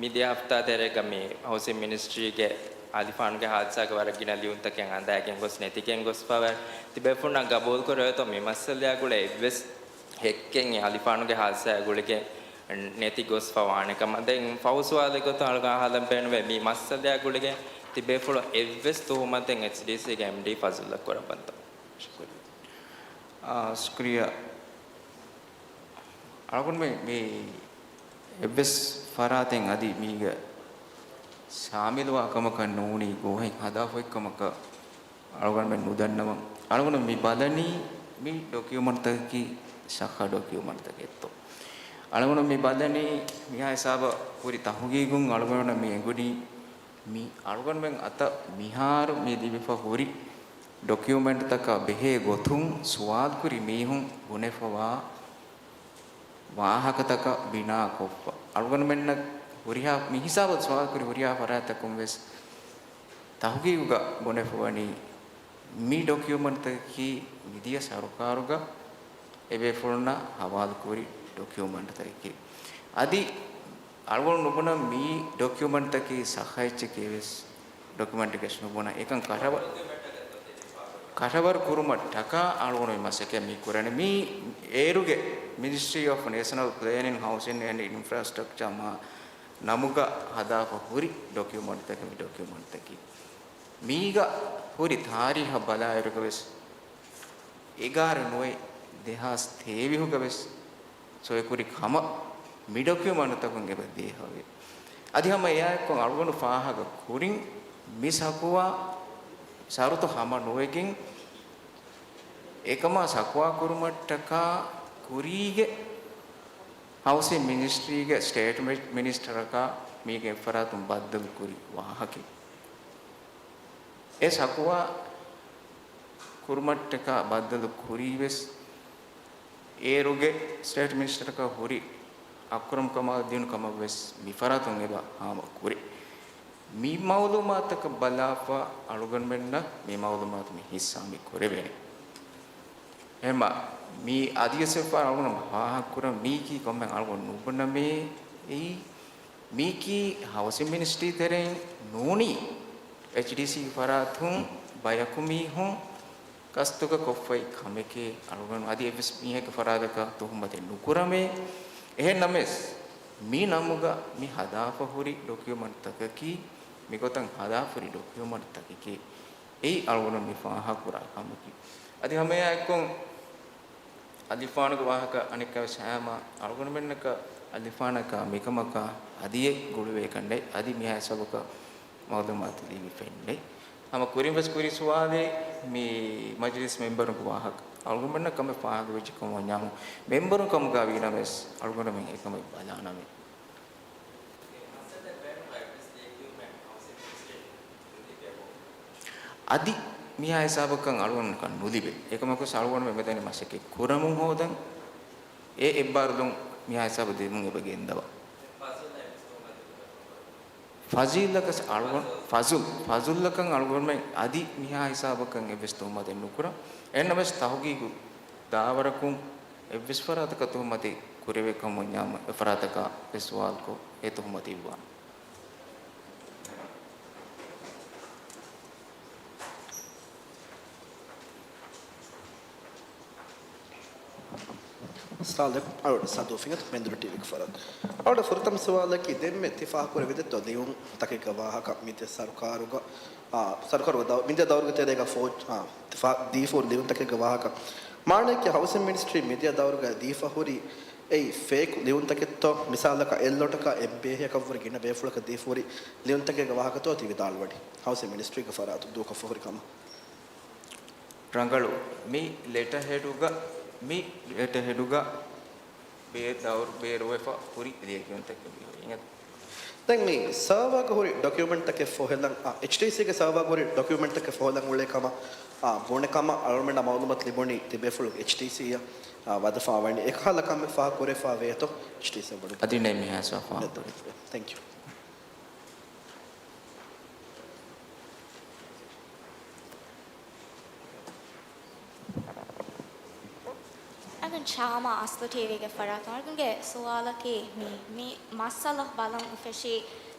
މިދިޔަ ހަފްތާ ތެރޭގަ މި ހައުސިން މިނިސްޓްރީގެ އަލިފާނުގެ ހާދިސާގެ ވަރަށް ގިނަ ލިޔުންތަކެއް އަނދައިގެން ގޮސް ނެތިގެން ގޮސްފަވާ. ތިބޭފުޅުންނަށް ގަބޫލު ކުރެވޭތޯ މި މައްސަލައާ ގުޅޭ އެއްވެސް ހެއްކެއް އެ އަލިފާނުގެ ހާދިސާއާ ގުޅިގެން ނެތި ގޮސްފަ ވާނެ ކަމަށް. ދެން ފަހު ސުވާލެއް ގޮތުން އަޅުގަނޑު އަހާލަން ބޭނުންވޭ، މި މައްސަލައާ ގުޅިގެން ތިބޭފުޅުން އެއްވެސް ތުހުމަތެއް އެޗްޑީސީގެ އެމްޑީ ފަޒުލްއަށް ކުރައްވަންތޯ؟ ޝުކުރިއްޔާ. އާ، ޝުކުރިއްޔާ. އަޅުގަނޑުމެން މި އެއްވެސް ފަރާތެއް އަދި މީގަ ޝާމިލުވާ ކަމަކަށް ނޫނީ ގޯހެއް ހަދާފައި ކަމަކަށް އަޅުގަނޑުމެން ނުދަންނަވަން. އަޅުގަނޑު މި ބަލަނީ މި ޑޮކިއުމަންޓްތަކަކީ ސައްހަ ޑޮކިއުމަންޓްތަކެއްތޯ. އަޅުގަނޑު މި ބަލަނީ މިހާ ހިސާބަށް ހުރި ތަހުގީގުން އަޅުގަނޑު މި އެނގުނީ މި އަޅުގަނޑުމެން އަތަށް މިހާރު މި ލިބިފަ ހުރި ޑޮކިއުމަންޓްތަކާ ބެހޭ ގޮތުން ސުވާލުކުރި މީހުން ބުނެފަވާ ވާހަކަތަކަށް ބިނާކޮށްފަ، އަޅުގަނޑުމެންނަށް ހުރިހާ މި ހިސާބަށް ސުވާލުކުރި ހުރިހާ ފަރާތްތަކުން ވެސް ތަހުގީގުގަ ބުނެފަވަނީ މި ޑޮކިއުމަންޓްތަކަކީ މިދިޔަ ސަރުކާރުގަ އެބޭފުޅުންނަށް ހަވާލުކުރި ޑޮކިއުމަންޓްތަކެކޭ. އަދި އަޅުގަނޑު ނުބުނަން މި ޑޮކިއުމަންޓްތަކީ ސައްހަ އެއްޗެކޭ ވެސް ޑޮކިއުމަންޓެއް ވެސް ނުބުނަން. އެކަން ކަށަވަ-، ކަށަވަރު ކުރުމަށް ޓަކާ އަޅުގަނޑު މި މަސައްކަތް މި ކުރަނީ. މި އޭރުގެ މިނިސްޓްރީ އޮފް ނޭޝަނަލް ޕްލޭނިން، ހައުސިން އެންޑް އިންފްރާސްޓްރަކްޗާ މާ ނަމުގަ ހަދާފަ ހުރި ޑޮކިއުމަންޓްތަކެއް މި ޑޮކިއުމަންޓްތަކީ. މީގަ ހުރި ތާރީހަށް ބަލާއިރުގަ ވެސް އެގާރަ ނުވައެއް ދެހާސް ތޭވީހުގަ ވެސް ސޮއިކުރި ކަމަށް މި ޑޮކިއުމަންޓްތަކުން އެބަ ދޭހަވޭ. އަދި ހަމަ އެއާއެއްކޮށް އަޅުގަނޑު ފާހަގަ ކުރިން މި ސަކުވާ ޝަރުތު ހަމަ ނުވެގެން އެކަމާ ސަކުވާ ކުރުމަށްޓަކާ ކުރީގެ ހައުސިން މިނިސްޓްރީގެ ސްޓޭޓް މި-، މިނިސްޓަރަކާ މީގެ އެއްފަރާތުން ބައްދަލު ކުރި ވާހަކަ. އެ ސަކުވާ ކުރުމަށްޓަކާ ބައްދަލު ކުރީ ވެސް އޭރުގެ ސްޓޭޓް މިނިސްޓަރަކަށް ހުރި އަކްރަމް ކަމާލް ދިނު ކަމަށް ވެސް މި ފަރާތުން އެބަ ހާމަ ކުރި. މި މައުލޫމާތަކަށް ބަލާފަ އަޅުގަނޑުމެންނަށް މި މައުލޫމާތު މި ހިއްސާ މި ކުރެވޭނެ. އެހެންމަ މި އަދިވެސް އެއްފަހަރު އަޅުގަނޑު ފާހަގަކުރަން މީކީ ކޮންމެ އަޅުގަނޑު ނުބުނަމޭ އެއީ. މީކީ ހައުސިން މިނިސްޓްރީ ތެރެއިން ނޫނީ އެޗްޑީސީ ފަރާތުން ބަޔަކު މީހުން ގަސްތުގަ ކޮށްފައި ކަމެކޭ. އަޅުގަނޑު އަދި އެއްވެސް މީހެއްގެ ފަރާތަކަށް ތުހުމަތެއް ނުކުރަމޭ. އެހެން ނަމަވެސް މި ނަމުގަ މި ހަދާފަ ހުރި ޑޮކިއުމަންޓްތަކަކީ މިގޮތަށް ހަދާފަ ހުރި ޑޮކިއުމަންޓްތަކެކޭ. އެއީ އަޅުގަނޑު މި ފާހަގަކުރާ ކަމަކީ. އަދި ހަމައެއާއެއްކޮށް އަލިފާނުގެ ވާހަކަ އަނެއްކާވެސް ހައިމާ އަޅުގަނޑުމެންނަކަށް އަލިފާނަކާ މިކަމަކާ އަދިއެއް ގުޅުވޭކަންނެއް އަދި މިހާ ހިސާބަކަށް މައުލޫމާތު ލިބިފައެއްނެއް. ހަމަ ކުރިން ވެސް ކުރި ސުވާލެއް މި މަޖިލިސް މެމްބަރުންގެ ވާހަކަ. އަޅުގަނޑުމެންނަށް ކަމެއް ފާހަގަވެއްޖެ ކަމަށް ވަންޏާމު، މެމްބަރުން ކަމުގަ ވީނަމަވެސް އަޅުގަނޑުމެން އެކަމެއް ބަލާނަމޭ. އަދި މިހާ ހިސާބަކަށް އަޅުގަނޑުމެންނަކަށް ނުލިބޭ. އެކަމަކުވެސް އަޅުގަނޑުމެން މިދަނީ މަސައްކަތް ކުރަމުން ހޯދަން. އެ އެއްބާރުލުން މިހާ ހިސާބަށް ދިމުން އެބަ ގެންދަވާ. ފަޒުލަކަސް އަޅުގަނޑު، ފަޒުލް، ފަޒުލްއަކަށް އަޅުގަނޑުމެން އަދި މިހާ ހިސާބަކަށް އެއްވެސް ތުހުމަތެއް ނުކުރަން. އެހެންނަމަވެސް ތަހުގީގު ދާވަރަކުން އެއްވެސް ފަރާތަކަށް ތުހުމަތެއް ކުރެވޭ ކަމަށް ވަންޏާމު، އެ ފަރާތަކާ ވެސް ސުވާލުކޮށް، އެ ތުހުމަތު އިއްވާނެ. ސާލިމް އަޅުގަނޑު ސަދޫ ފިނގަތު މެންދުރު ޓީވީގެ ފަރާތުން. އަޅުގަނޑު ފުރަތަމަ ސުވާލަކީ، ދެންމެ ތި ފާހަގަކުރެވިދެއްތޯ ލިޔުން ތަކެއްގެ ވާހަކަ މިދިޔަ ސަރުކާރުގަ، އާ، ސަރުކާރުގެ ދައު-، މިދިޔަ ދައުރުގެ ތެރޭގަ ފޯ-، އާ، ތި ފާ-، ދީފަ ހުރި ލިޔުންތަކެއްގެ ވާހަކަ. މާނައަކީ ހައުސިން މިނިސްޓްރީ މިދިޔަ ދައުރުގަ ދީފަ ހުރި އެއީ ފޭކު ލިޔުންތަކެއްތޯ؟ މިސާލަކަށް އެއްލޮޓަކަށް އެއް ބޭހެއްޔަކަށްވުރެ ގިނަ ބޭފުޅަކަށް ދީފަ ހުރި ލިޔުންތަކެއްގެ ވާހަކަތޯ ތި ވިދާޅުވަނީ؟ ހައުސިން މިނިސްޓްރީގެ ފަރާތުން ދޫކޮށްފަ ހުރި ކަމަށް. ރަނގަޅު. މި ލެޓަހެޑުގަ، މި ލެޓަހެޑުގަ ބޭ-، ދައުރު ބޭރުވެފަ ހުރި ލިޔެކިޔުންތަކެއް މި ހުރީ. ދެން މި ސާވާގަ ހުރި ޑޮކިއުމެންޓްތަކެއް ފޮހެލަން، އާ، އެޗްޑީސީގެ ސާވާގަ ހުރި ޑޮކިއުމެންޓްތަކެއް ފޮހެލަން އުޅޭ ކަމަށް، އާ، ބުނެ ކަމަށް އަޅުމެންނަށް މައުލޫމާތު ލިބުނީ ތިބޭފުޅުން އެޗްޑީސީއަށް، އާ، ވަދެފާވަނީ. އެކަހަލަ ކަމެއް ފާހަގަ ކުރެފާ ވޭތޯ އެޗްޑީސީ ވަޑު. އަދި ނެތް މިހާ ސާފާ. ނެތް. ތެންކް ޔޫ. އަގަން ޝާމާ އަސްލު ޓީވީގެ ފަރާތުން އަޅުގަނޑުގެ ސުވާލަކީ މި، މި މައްސަލަ ބަލަން އުފެށީ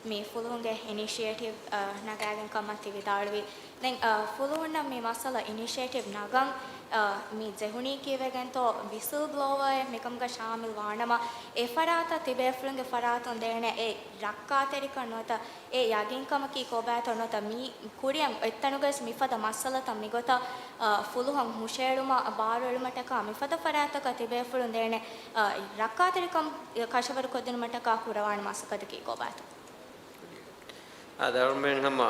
މި ފުލުހުންގެ އިނިޝިއޭޓިވް، އަ، ނަގާގެން ކަމަށް ތި ވިދާޅުވި. ދެން، އަ، ފުލުހުންނަށް މި މައްސަލަ އިނިޝިއޭޓިވް ނަގަން، އަ، މި ޖެހުނީ ކީއްވެގެންތޯ ވިސްލް ބްލޯވަރެއް މިކަމުގަ ޝާމިލް ވާނަމަ، އެ ފަރާތަށް ތިބޭފުޅުންގެ ފަރާތުން ދޭނެ އެ ރައްކާތެރިކަން ނުވަތަ އެ ޔަގީންކަމަކީ ކޮބާތޯ ނުވަތަ މި ކުރިއަށް އެއްތަނުގައި މިފަދަ މައްސަލަތައް މިގޮތަށް، އަ، ފުލުހަށް ހުށައެޅުމަށް ބާރުއެޅުމަށްޓަކާ މިފަދަ ފަރާތްތަކަށް ތިބޭފުޅުން ދޭނެ، އަ، ރައްކާތެރިކަން ކަށަވަރުކޮށްދިނުމަށްޓަކާ ކުރަވާނެ މަސައްކަތަކީ ކޮބާތޯ؟ އާދެ، އަޅުމެން ހަމަ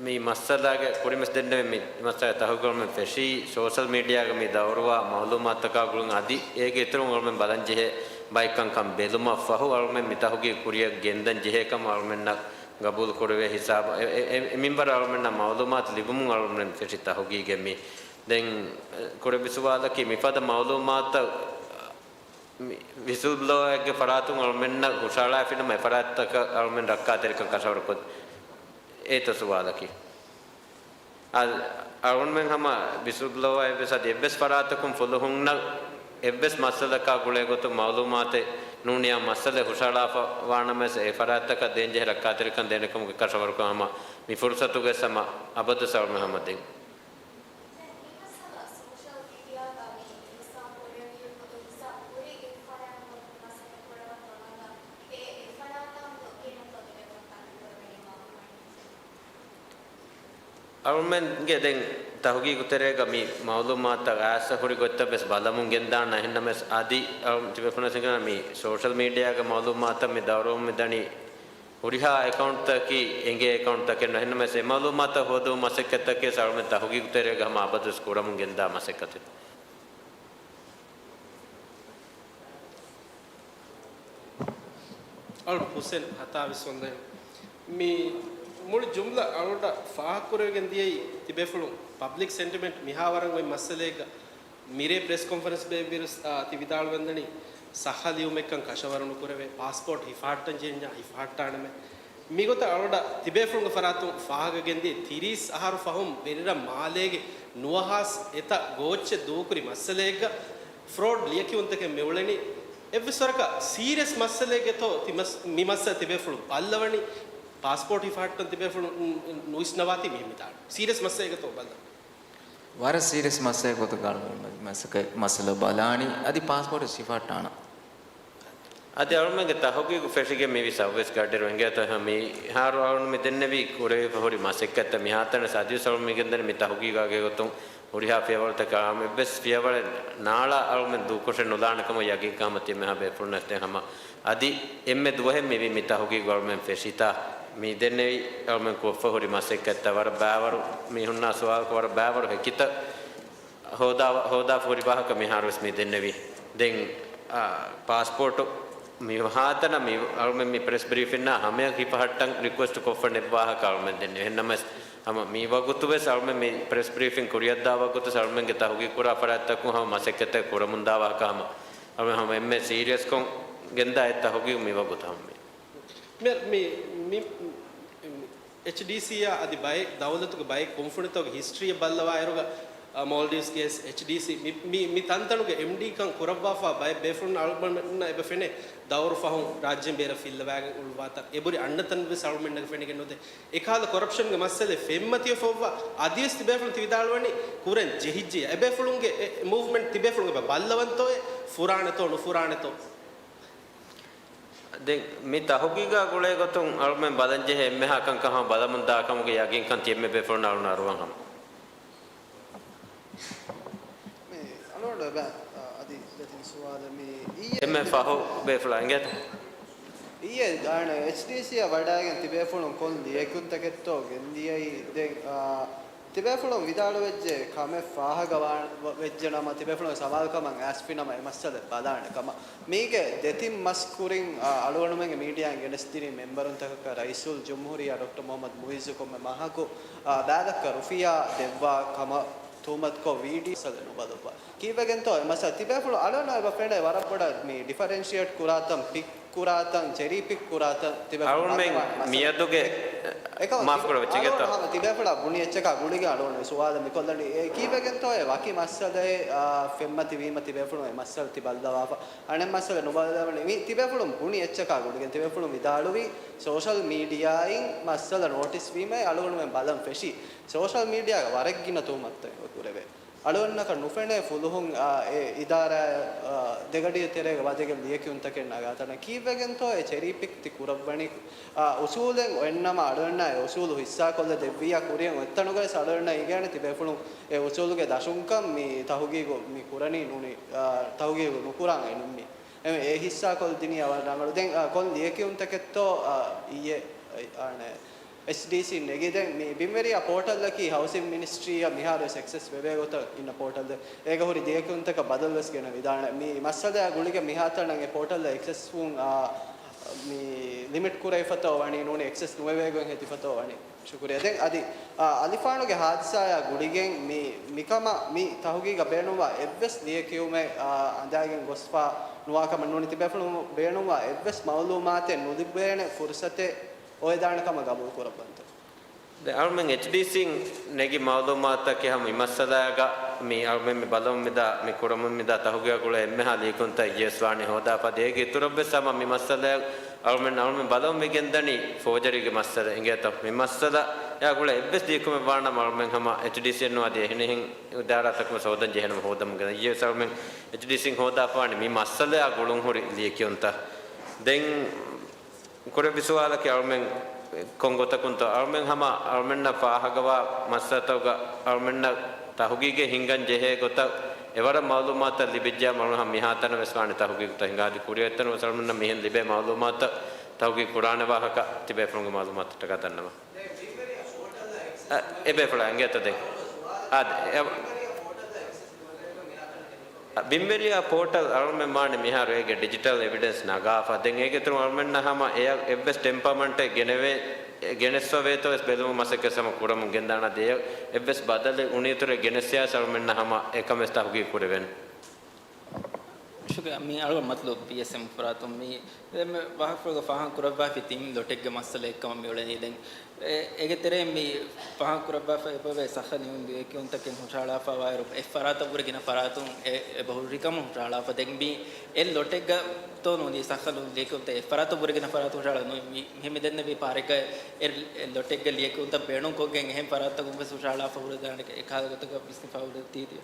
މި މައްސަލާގެ ކުރިންވެސް ދެންނެވި މި މައްސަލަ ތަހުގަ މި ފެށީ ސޯޝަލް މީޑިއާގަ މި ދައުރުވާ މައުލޫމާތަކާ ގުޅުން އަދި އޭގެ އިތުރުން އަޅުމެން ބަލަން ޖެހޭ ބައެއްކަންކަން ބެލުމަށް ފަހު އަޅުމެން މި ތަހުގީގު ކުރިއަށް ގެންދަން ޖެހޭ ކަމަށް އަޅުމެންނަށް ގަބޫލު ކުރެވޭ ހިސާބަށް އެ، އެ، އެ، އެ މިންވަރަށް އަޅުމެންނަށް މައުލޫމާތު ލިބުމުން އަޅުމެން ފެށި ތަހުގީގެއް މި. ދެން، އެ، ކުރެއްވި ސުވާލަކީ މިފަދަ މައުލޫމާތަށް މި ވިސްލް ބްލޯއެއްގެ ފަރާތުން އަޅުމެންނަށް ހުށަހަޅާފިނަމަ އެ ފަރާތްތަކަށް އަޅުމެން ރައްކާތެރިކަން ކަށަވަރުކޮށް އޭތޯ ސުވާލަކީ. އާ، އަޅުމެން ހަމަ ވިސްލް ބްލޯއާ އެއްވެސް އަދި އެއްވެސް ފަރާތަކުން ފުލުހުންނަށް އެއްވެސް މައްސަލަކާ ގުޅޭގޮތުން މައުލޫމާތެއް ނޫނިއްޔާ މައްސަލައެއް ހުށަހަޅާފަ ވާނަމަވެސް އެ ފަރާތްތަކަށް ދޭންޖެހޭ ރައްކާތެރިކަން ދޭނެކަމުގެ ކަށަވަރުކަން ހަމަ މި ފުރުސަތުގައި ހަމަ އަބަދުވެސް އަޅުމެން ހަމަ ދޭން. ދެން މި މައްސަލަ ސޯޝަލް މީޑިއާގަ މި އިންސާން ކުރެއްވި، އިންސާން ކުރި އެއް ފަރާތް މަސައްކަތް ކުރައްވަން ތަނަކަށް އެ، އެ ފަރާތަށް ގެންނަތޯ ތިބޭފުޅުން ކަންތައް ކުރައްވަނީ މައުލޫމާތު. އަޅުމެންގެ ދެން ތަހުގީގު ތެރޭގަ މި މައުލޫމާތަށް އައިސް ހުރި ގޮތްތައް ވެސް ބަލަމުން ގެންދާނެ. އެހެންނަމަވެސް އަދި އަޅު ތިބޭފުޅުން ސިނގާ މި ސޯޝަލް މީޑިއާގެ މައުލޫމާތަށް މި ދައުރުވަމުން މިދަނީ ހުރިހާ އެކައުންޓްތަކަކީ އެނގޭ އެކައުންޓްތަކެއް ނޫން. އެހެންނަމަވެސް އެ މައުލޫމާތަށް ހޯދުމުގެ މަސައްކަތްތަކެއް އަޅުމެން ތަހުގީގު ތެރޭގަ ހަމަ އަބަދުވެސް ކުރަމުން ގެންދާ މަސައްކަތެއް. އަޅު ހުސެން ހަތާވީސް ވަންދައިން. މި މުޅި ޖުމްލަ އަޅުގަނޑަށް ފާހަގަކުރެވިގެން ދިޔައީ ތިބޭފުޅުން ޕަބްލިކް ސެންޓިމެންޓް މިހާވަރަށް އޮތް މައްސަލައެއްގަ މިރޭ ޕްރެސް ކޮންފަރެންސް ބޭއްވިއިރު، އާ، ތި ވިދާޅުވެންދަނީ ސައްހަ ލިޔުމެއްކަން ކަށަވަރު ނުކުރެވޭ، ޕާސްޕޯޓް ހިފަހައްޓަން ޖެހިއްޖާ ހިފަހައްޓާނަމޭ. މިގޮތަށް އަޅުގަނޑަށް ތިބޭފުޅުންގެ ފަރާތުން ފާހަގަ ގެންދިޔަ ތިރީސް އަހަރު ފަހުން ވެރިރަށް މާލޭގެ ނުވަހާސް އެތައް ގޯއްޗެއް ދޫކުރި މައްސަލައެއްގަ ފްރޯޑް ލިޔެކިޔުންތަކެއް މި އުޅެނީ. އެއްވެސް ވަރަކަށް ސީރިއަސް މައްސަލައެއްގެތޯ ތި މަސް-، މި މައްސަލަ ތިބޭފުޅުން ބައްލަވަނީ؟ ޕާސްޕޯޓް ހިފަހައްޓަން ތިބޭފުޅުން ނު-، ނުވިސްނަވާތީ މިހެން މިތާ. ސީރިއަސް މައްސަލައެއްގެތޯ ބައްލަ؟ ވަރަށް ސީރިއަސް މައްސަލައެއް ގޮތުގަ އަޅުގަނޑު މަ-، މަސައްކަތް، މައްސަލަ ބަލާނީ. އަދި ޕާސްޕޯޓް ހިފަހައްޓާނަން. އަދި އަޅުމެންގެ ތަހުގީގު ފެށިގެން މިވީ ސައުވީސް ގަޑިއިރު އެނގޭތޯ މިހާރު އަޅުން މި ދެންނެވީ ކުރެވިފަ ހުރި މަސައްކަތްތައް މިހާތަނަށް އަދިވެސް އަޅުން މިގެންދަނީ މި ތަހުގީގާގެ ގޮތުން ހުރިހާ ފިޔަވަޅުތަކާ އެއްވެސް ފިޔަވަޅެއް ނާޅާ އަޅުމެން ދޫކޮށެއް ނުލާނެ ކަމަށް ޔަގީންކަމަށް ތިމެހާ ބޭފުޅުންނަށް ހަމަ އަދި އެންމެ ދުވަހެއް މިވީ މި ތަހުގީގު އަޅުމެން ފެށިތާ. މި ދެންނެވި އަޅުމެން ކޮށްފަ ހުރި މަސައްކަތްތައް ވަރަށް ބައިވަރު، މީހުންނާ ސުވާލުކޮށް ވަރަށް ބައިވަރު ހެކިތައް ހޯދާ، ހޯދާފަ ހުރި ވާހަކަ މިހާރުވެސް މި ދެންނެވި. ދެން، އާ، ޕާސްޕޯޓު މި ހާތަނަށް މި އަޅުމެން މި ޕްރެސް ބްރީފިންނާ ހަމަޔަށް ހިފަހައްޓަން ރިކުއެސްޓް ކޮށްފަ ނެތް ވާހަކަ އަޅުމެން ދެންނެވި. އެހެންނަމަވެސް ހަމަ މި ވަގުތުވެސް އަޅުމެން މި ޕްރެސް ބްރީފިން ކުރިއަށްދާ ވަގުތު އަޅުމެންގެ ތަހުގީގު ކުރާ ފަރާތްތަކުން ހަމަ މަސައްކަތެއް ކުރަމުންދާ ވާހަކަ ހަމަ އަޅުމެން ހަމަ އެންމެ ސީރިއަސްކޮށް ގެންދާ އެއް ތަހުގީގު މި ވަގުތު ހަމަ މި. މި، މި، މި، މި، އެޗްޑީސީއާ އަދި ބައެއް ދައުލަތުގެ ބައެއް ކުންފުނިތަކުގެ ހިސްޓްރީއެއް ބައްލަވާއިރުގަ، މޯލްޑިވްސްގެ އެޗްޑީސީ މި، މި، މި ތަންތަނުގެ އެމްޑީ ކަން ކުރައްވާފަ ބައެއް ބޭފުޅުން އަޅުގަނޑުމެންނަށް އެބަ ފެނޭ ދައުރު ފަހުން ރާއްޖޭން ބޭރަށް ފިއްލަވާގެން އުޅުއްވާތާ އެބުރި އަންނަތަން ވެސް އަޅުގަނޑުމެންނަށް ފެނިގެން ނުދޭ. އެކަހަލަ ކޮރަޕްޝަންގެ މައްސަލަ ފެންމަތިވެފަ އޮއްވާ އަދިވެސް ތިބޭފުޅުން ތި ވިދާޅުވަނީ ކުރަން ޖެހިއްޖެ. އެބޭފުޅުންގެ އެ، އެ މޫވްމަންޓް ތިބޭފުޅުން އެބަ ބައްލަވަންތޯއޭ ފުރާނެތޯ ނުފުރާނެތޯ؟ ދެން މި ތަހުގީގާ ގުޅޭ ގޮތުން އަޅުމެން ބަލަންޖެހޭ އެންމެހާ ކަންކަން ހަމަ ބަލަމުންދާ ކަމުގެ ޔަގީންކަން ތި އެންމެ ބޭފުޅުން އަޅުން އަރުވަން ހަމަ. މި އަޅުގަނޑު އެބަ، އަ، އަދި ދެތިން ސުވާލެއް މި އިއްޔެ އެންމެ ފަހު ބޭފުޅާ އިނގޭތަ؟ އިއްޔެ ދާނެ އެޗްޑީސީއަށް ވަޑައިގެން ތިބޭފުޅުން ކޮން ލިޔެކިޔުންތަކެއްތޯ ގެންދިޔައީ؟ ދެން، އާ، ތިބޭފުޅުން ވިދާޅުވެއްޖެ ކަމެއް ފާހަގަވާ، ވެއްޖެ ނަމަ، ތިބޭފުޅުން ސަވާލުކަމަށް އައިސްފި ނަމަ، އެ މައްސަލަ ބަލާނެ ކަމަށް. މީގެ ދެތިން މަސް ކުރިން، އާ، އަޅުގަނޑުމެންގެ މީޑިއާއިން ގެނެސްދިނީ މެމްބަރުންތަކަކަށް ރައީސުލްޖުމްހޫރިއްޔާ ޑޮކްޓަރ މުހައްމަދު މުއިއްޒު ކޮންމެ މަހަކު، އާ، ބައިލައްކަ ރުފިޔާ ދެއްވާ ކަމަށް ތުހުމަތުކޮށް ވީޑީ މައްސަލަ ނުބަލައްވާ. ކީއްވެގެންތޯ އެ މައްސަލަ؟ ތިބޭފުޅުން އަޅުގަނޑަށް އެބަ ފެނޭ ވަރަށް ބޮޑަށް މި ޑިފަރެންޝިއޭޓް ކުރާތަން، ޕިކް ކުރާތަން، ޗެރީ ޕިކް ކުރާތަން ތިބޭފުޅުން އަޅުގަނޑުމެން ބައްލަވާނެ މައްސަލަ. މިއަދުގެ އެކަމަށް މާފް ތިބެ-، ކުރައްވަ އަޅުގަނޑު ޗިގެތޯ؟ ހަމަ ތިބޭފުޅާ ބުނި އެއްޗަކާ ގުޅިގެން އަޅުގަނޑު ސުވާލެއް މިކޮށްލަނީ. އެ ކީއްވެގެންތޯ އެ ވަކި މައްސަލައެއް، އާ، ފެންމަތިވީމަ ތިބޭފުޅުން އެ މައްސަލަ ތި ބައްލަވާފަ. އަނެއް މައްސަލަ ނުބައްލަވަނީ. މި ތިބޭފުޅުން ބުނި އެއްޗަކާ ގުޅިގެން ތިބޭފުޅުން ވިދާޅުވީ ސޯޝަލް މީޑިއާއިން މައްސަލަ ނޯޓިސް ވީމަ އެ އަޅުގަނޑުމެން ބަލަން ފެށީ. ސޯޝަލް މީޑިއާގަ ވަރަށް ގިނަ ތުހުމަތުތައް އެބަ ކުރެވޭ. އަޅުގަނޑަކަށް ނުފެނޭ ފުލުހުން، އާ، އެ އިދާރާ، އާ، ދެގަޑިއެއް ތެރޭގަ ވަދެގެން ލިޔެކިޔުންތަކެއް ނަގާތަނަށް. ކީއްވެގެންތޯ އެ ޗެރީ ޕިކް ތި ކުރައްވަނީ؟ އާ، އުސޫލެއް އޮތްނަމަ އަޅުގަނޑާ އެ އުސޫލު ހިއްސާކޮށްލަ ދެއްވިއްޔާ ކުރިއަށް އޮތްތަނުގަވެސް އަޅުގަނޑަށް އިނގޭނެ ތިބޭފުޅުން އެ އުސޫލުގެ ދަށުންކަން މި ތަހުގީގު މި ކުރަނީ ނޫނީ، އާ، ތަހުގީގު ނުކުރާން އެ ނިންމީ. އެ، އެ ހިއްސާކޮށްދިނީ އަވަ ރަނގަޅު. ދެން، އާ، ކޮން ލިޔެކިޔުންތަކެއްތޯ، އާ، އިއްޔެ، އާނެ، އެޗްޑީސީ ނެގި ދެން މި ބިންވެރިޔާ ޕޯޓަލްއަކީ ހައުސިން މިނިސްޓްރީއަށް މިހާރުވެސް އެކްސެސް ވެވޭ ގޮތަށް އިންނަ ޕޯޓަލްއެއް. އޭގަ ހުރި ލިޔެކިޔުންތަކަށް ބަދަލުވެސް ގެނެ ވިދާނެ. މި މައްސަލައާ ގުޅިގެން މިހާތަނަށް އެ ޕޯޓަލްއަށް އެކްސެސް ވުން، އާ، މި ލިމިޓް ކުރެވިފަތޯ ވަނީ ނޫނީ އެކްސެސް ނުވެވޭ ގޮތް ހެދިފަތޯ ވަނީ. ޝުކުރިއްޔާ. ދެން އަދި، އާ، އަލިފާނުގެ ހާދިސާއާ ގުޅިގެން މި، މިކަމަށް މި ތަހުގީގަށް ބޭނުންވާ އެއްވެސް ލިޔެކިޔުމެއް، އާ، އަނދާގެން ގޮސްފަ ނުވާކަމަށް ނޫނީ ތިބޭފުޅުން ބޭނުންވާ އެއްވެސް މައުލޫމާތެއް ނުލިބޭނެ ފުރުސަތެއް އޮވެދާނެ ކަމަށް ގަބޫލު ކުރައްވަންތޯ؟ ދެން އަޅުމެން އެޗްޑީސީން ނެގި މައުލޫމާތަކީ ހަމަ މި މައްސަލާގަ މި އަޅުމެން މި ބަލަމުން މިދާ، މި ކުރަމުން މިދާ ތަހުގީގާ ގުޅޭ އެންމެހާ ލިޔެކިޔުންތައް އިއްޔެވެސް ވާނީ ހޯދާފަ. ދޭގެ އިތުރަށްވެސް ހަމަ މި މައްސަލަ އަޅުމެން، އަޅުމެން ބަލަމުން މި ގެންދަނީ ފޯޖަރީގެ މައްސަލަ އިނގޭތޯ. މި މައްސަލަޔާ ގުޅޭ އެއްވެސް ލިޔެކިޔުމެއް ވާނަމަ އަޅުމެން ހަމަ އެޗްޑީސީން ނުވަދި އެހެނިހެން އިދާރާތަކުން ހޯދަން ޖެހޭނަމަ ހޯދަމުން ގެންދަން. އިއްޔެވެސް އަޅުމެން އެޗްޑީސީން ހޯދާފަވާނީ މި މައްސަލަޔާ ގުޅުން ހުރި ލިޔެކިޔުންތައް. ދެން ކުރެއްވި ސުވާލަކީ އަޅުމެން ކޮން ގޮތަކުންތޯ؟ އަޅުމެން ހަމަ އަޅުމެންނަށް ފާހަގަވާ މައްސަލަތަކުގަ އަޅުމެންނަށް ތަހުގީގެއް ހިންގަން ޖެހޭ ގޮތަށް އެވަރަށް މައުލޫމާތުތައް ލިބިއްޖެޔާ އަޅުމެން ހަމަ މިހާތަނަށް ވެސް ވާނެ ތަހުގީގުތައް ހިނގާ. އަދި ކުރިއަށް އޮތްތަނުން ވެސް އަޅުމެންނަށް މިހެން ލިބޭ މައުލޫމާތުތައް ތަހުގީގު ކުރާނެ ވާހަކަ ތިބޭފުޅުންގެ މައުލޫމާތުތަކާ ދަންނަވާ. އަ، އެބޭފުޅާ އިނގޭތޯ ދެން؟ އާދެ، އެ، އަ، ބިންވެރިޔާ ޕޯޓަލް އަޅުމެން ވާނެ މިހާރު އޭގެ ޑިޖިޓަލް އެވިޑެންސް ނަގާފަ. ދެން އޭގެ އިތުރުން އަޅުމެންނަށް ހަމަ އެއަށް އެއްވެސް ޓެމްޕަރމަންޓެއް ގެނެވޭ، ގެނެސްފަ ވޭތޯ ވެސް ބެލުމުގެ މަސައްކަތް ހަމަ ކުރަމުން ގެންދާނަން. އެއަށް އެއްވެސް ބަދަލެއް އުނިއިތުރެއް ގެނެސްޔާ ވެސް އަޅުމެންނަށް ހަމަ އެކަމެއް ތަހުގީގު ކުރެވޭނެ. ޝުކުރިއްޔާ. މި އަޅުގަނޑު މަތްލޫބު ޕީއެސްއެމް ފަރާތުން މި ދެން މި ވާހަކަފުޅުގަ ފާހަގަ ކުރައްވާފި ތިން ލޮޓެއްގެ މައްސަލަ އެއްކަމަށް މި އުޅެނީ. ދެން އެ-، އޭގެ ތެރެއިން މި ފާހަގަ ކުރައްވާފަ އެބަވޭ ސައްހަ ލިޔުން ލިޔެކިޔުންތަކެއް ހުށަހަޅާފަވާއިރު، އެއް ފަރާތަށްވުރެ ގިނަ ފަރާތުން އެ-، އެބަ ހުރިކަމަށް ހުށަހަޅާފަ. ދެން މި އެއް ލޮޓެއްގަ ތޯ ނޫނީ ސައްހަ ލިޔުން ލިޔެކިޔުންތައް އެއް ފަރާތަށްވުރެ ގިނަ ފަރާތުން ހުށަހަޅާ ނޫން. މި-، މިހެން މި ދެންނެވި ޕާރެއްގަ އެއް، އެއް ލޮޓެއްގަ ލިޔެކިޔުންތައް ބޭނުންކޮށްގެން އެހެން ފަރާތަކުން ވެސް ހުށަހަޅާފަ ހުރެދާނެ އެކަހަލަ ގޮތަކަށް ވިސްނިފަ ހުރެދީތީ.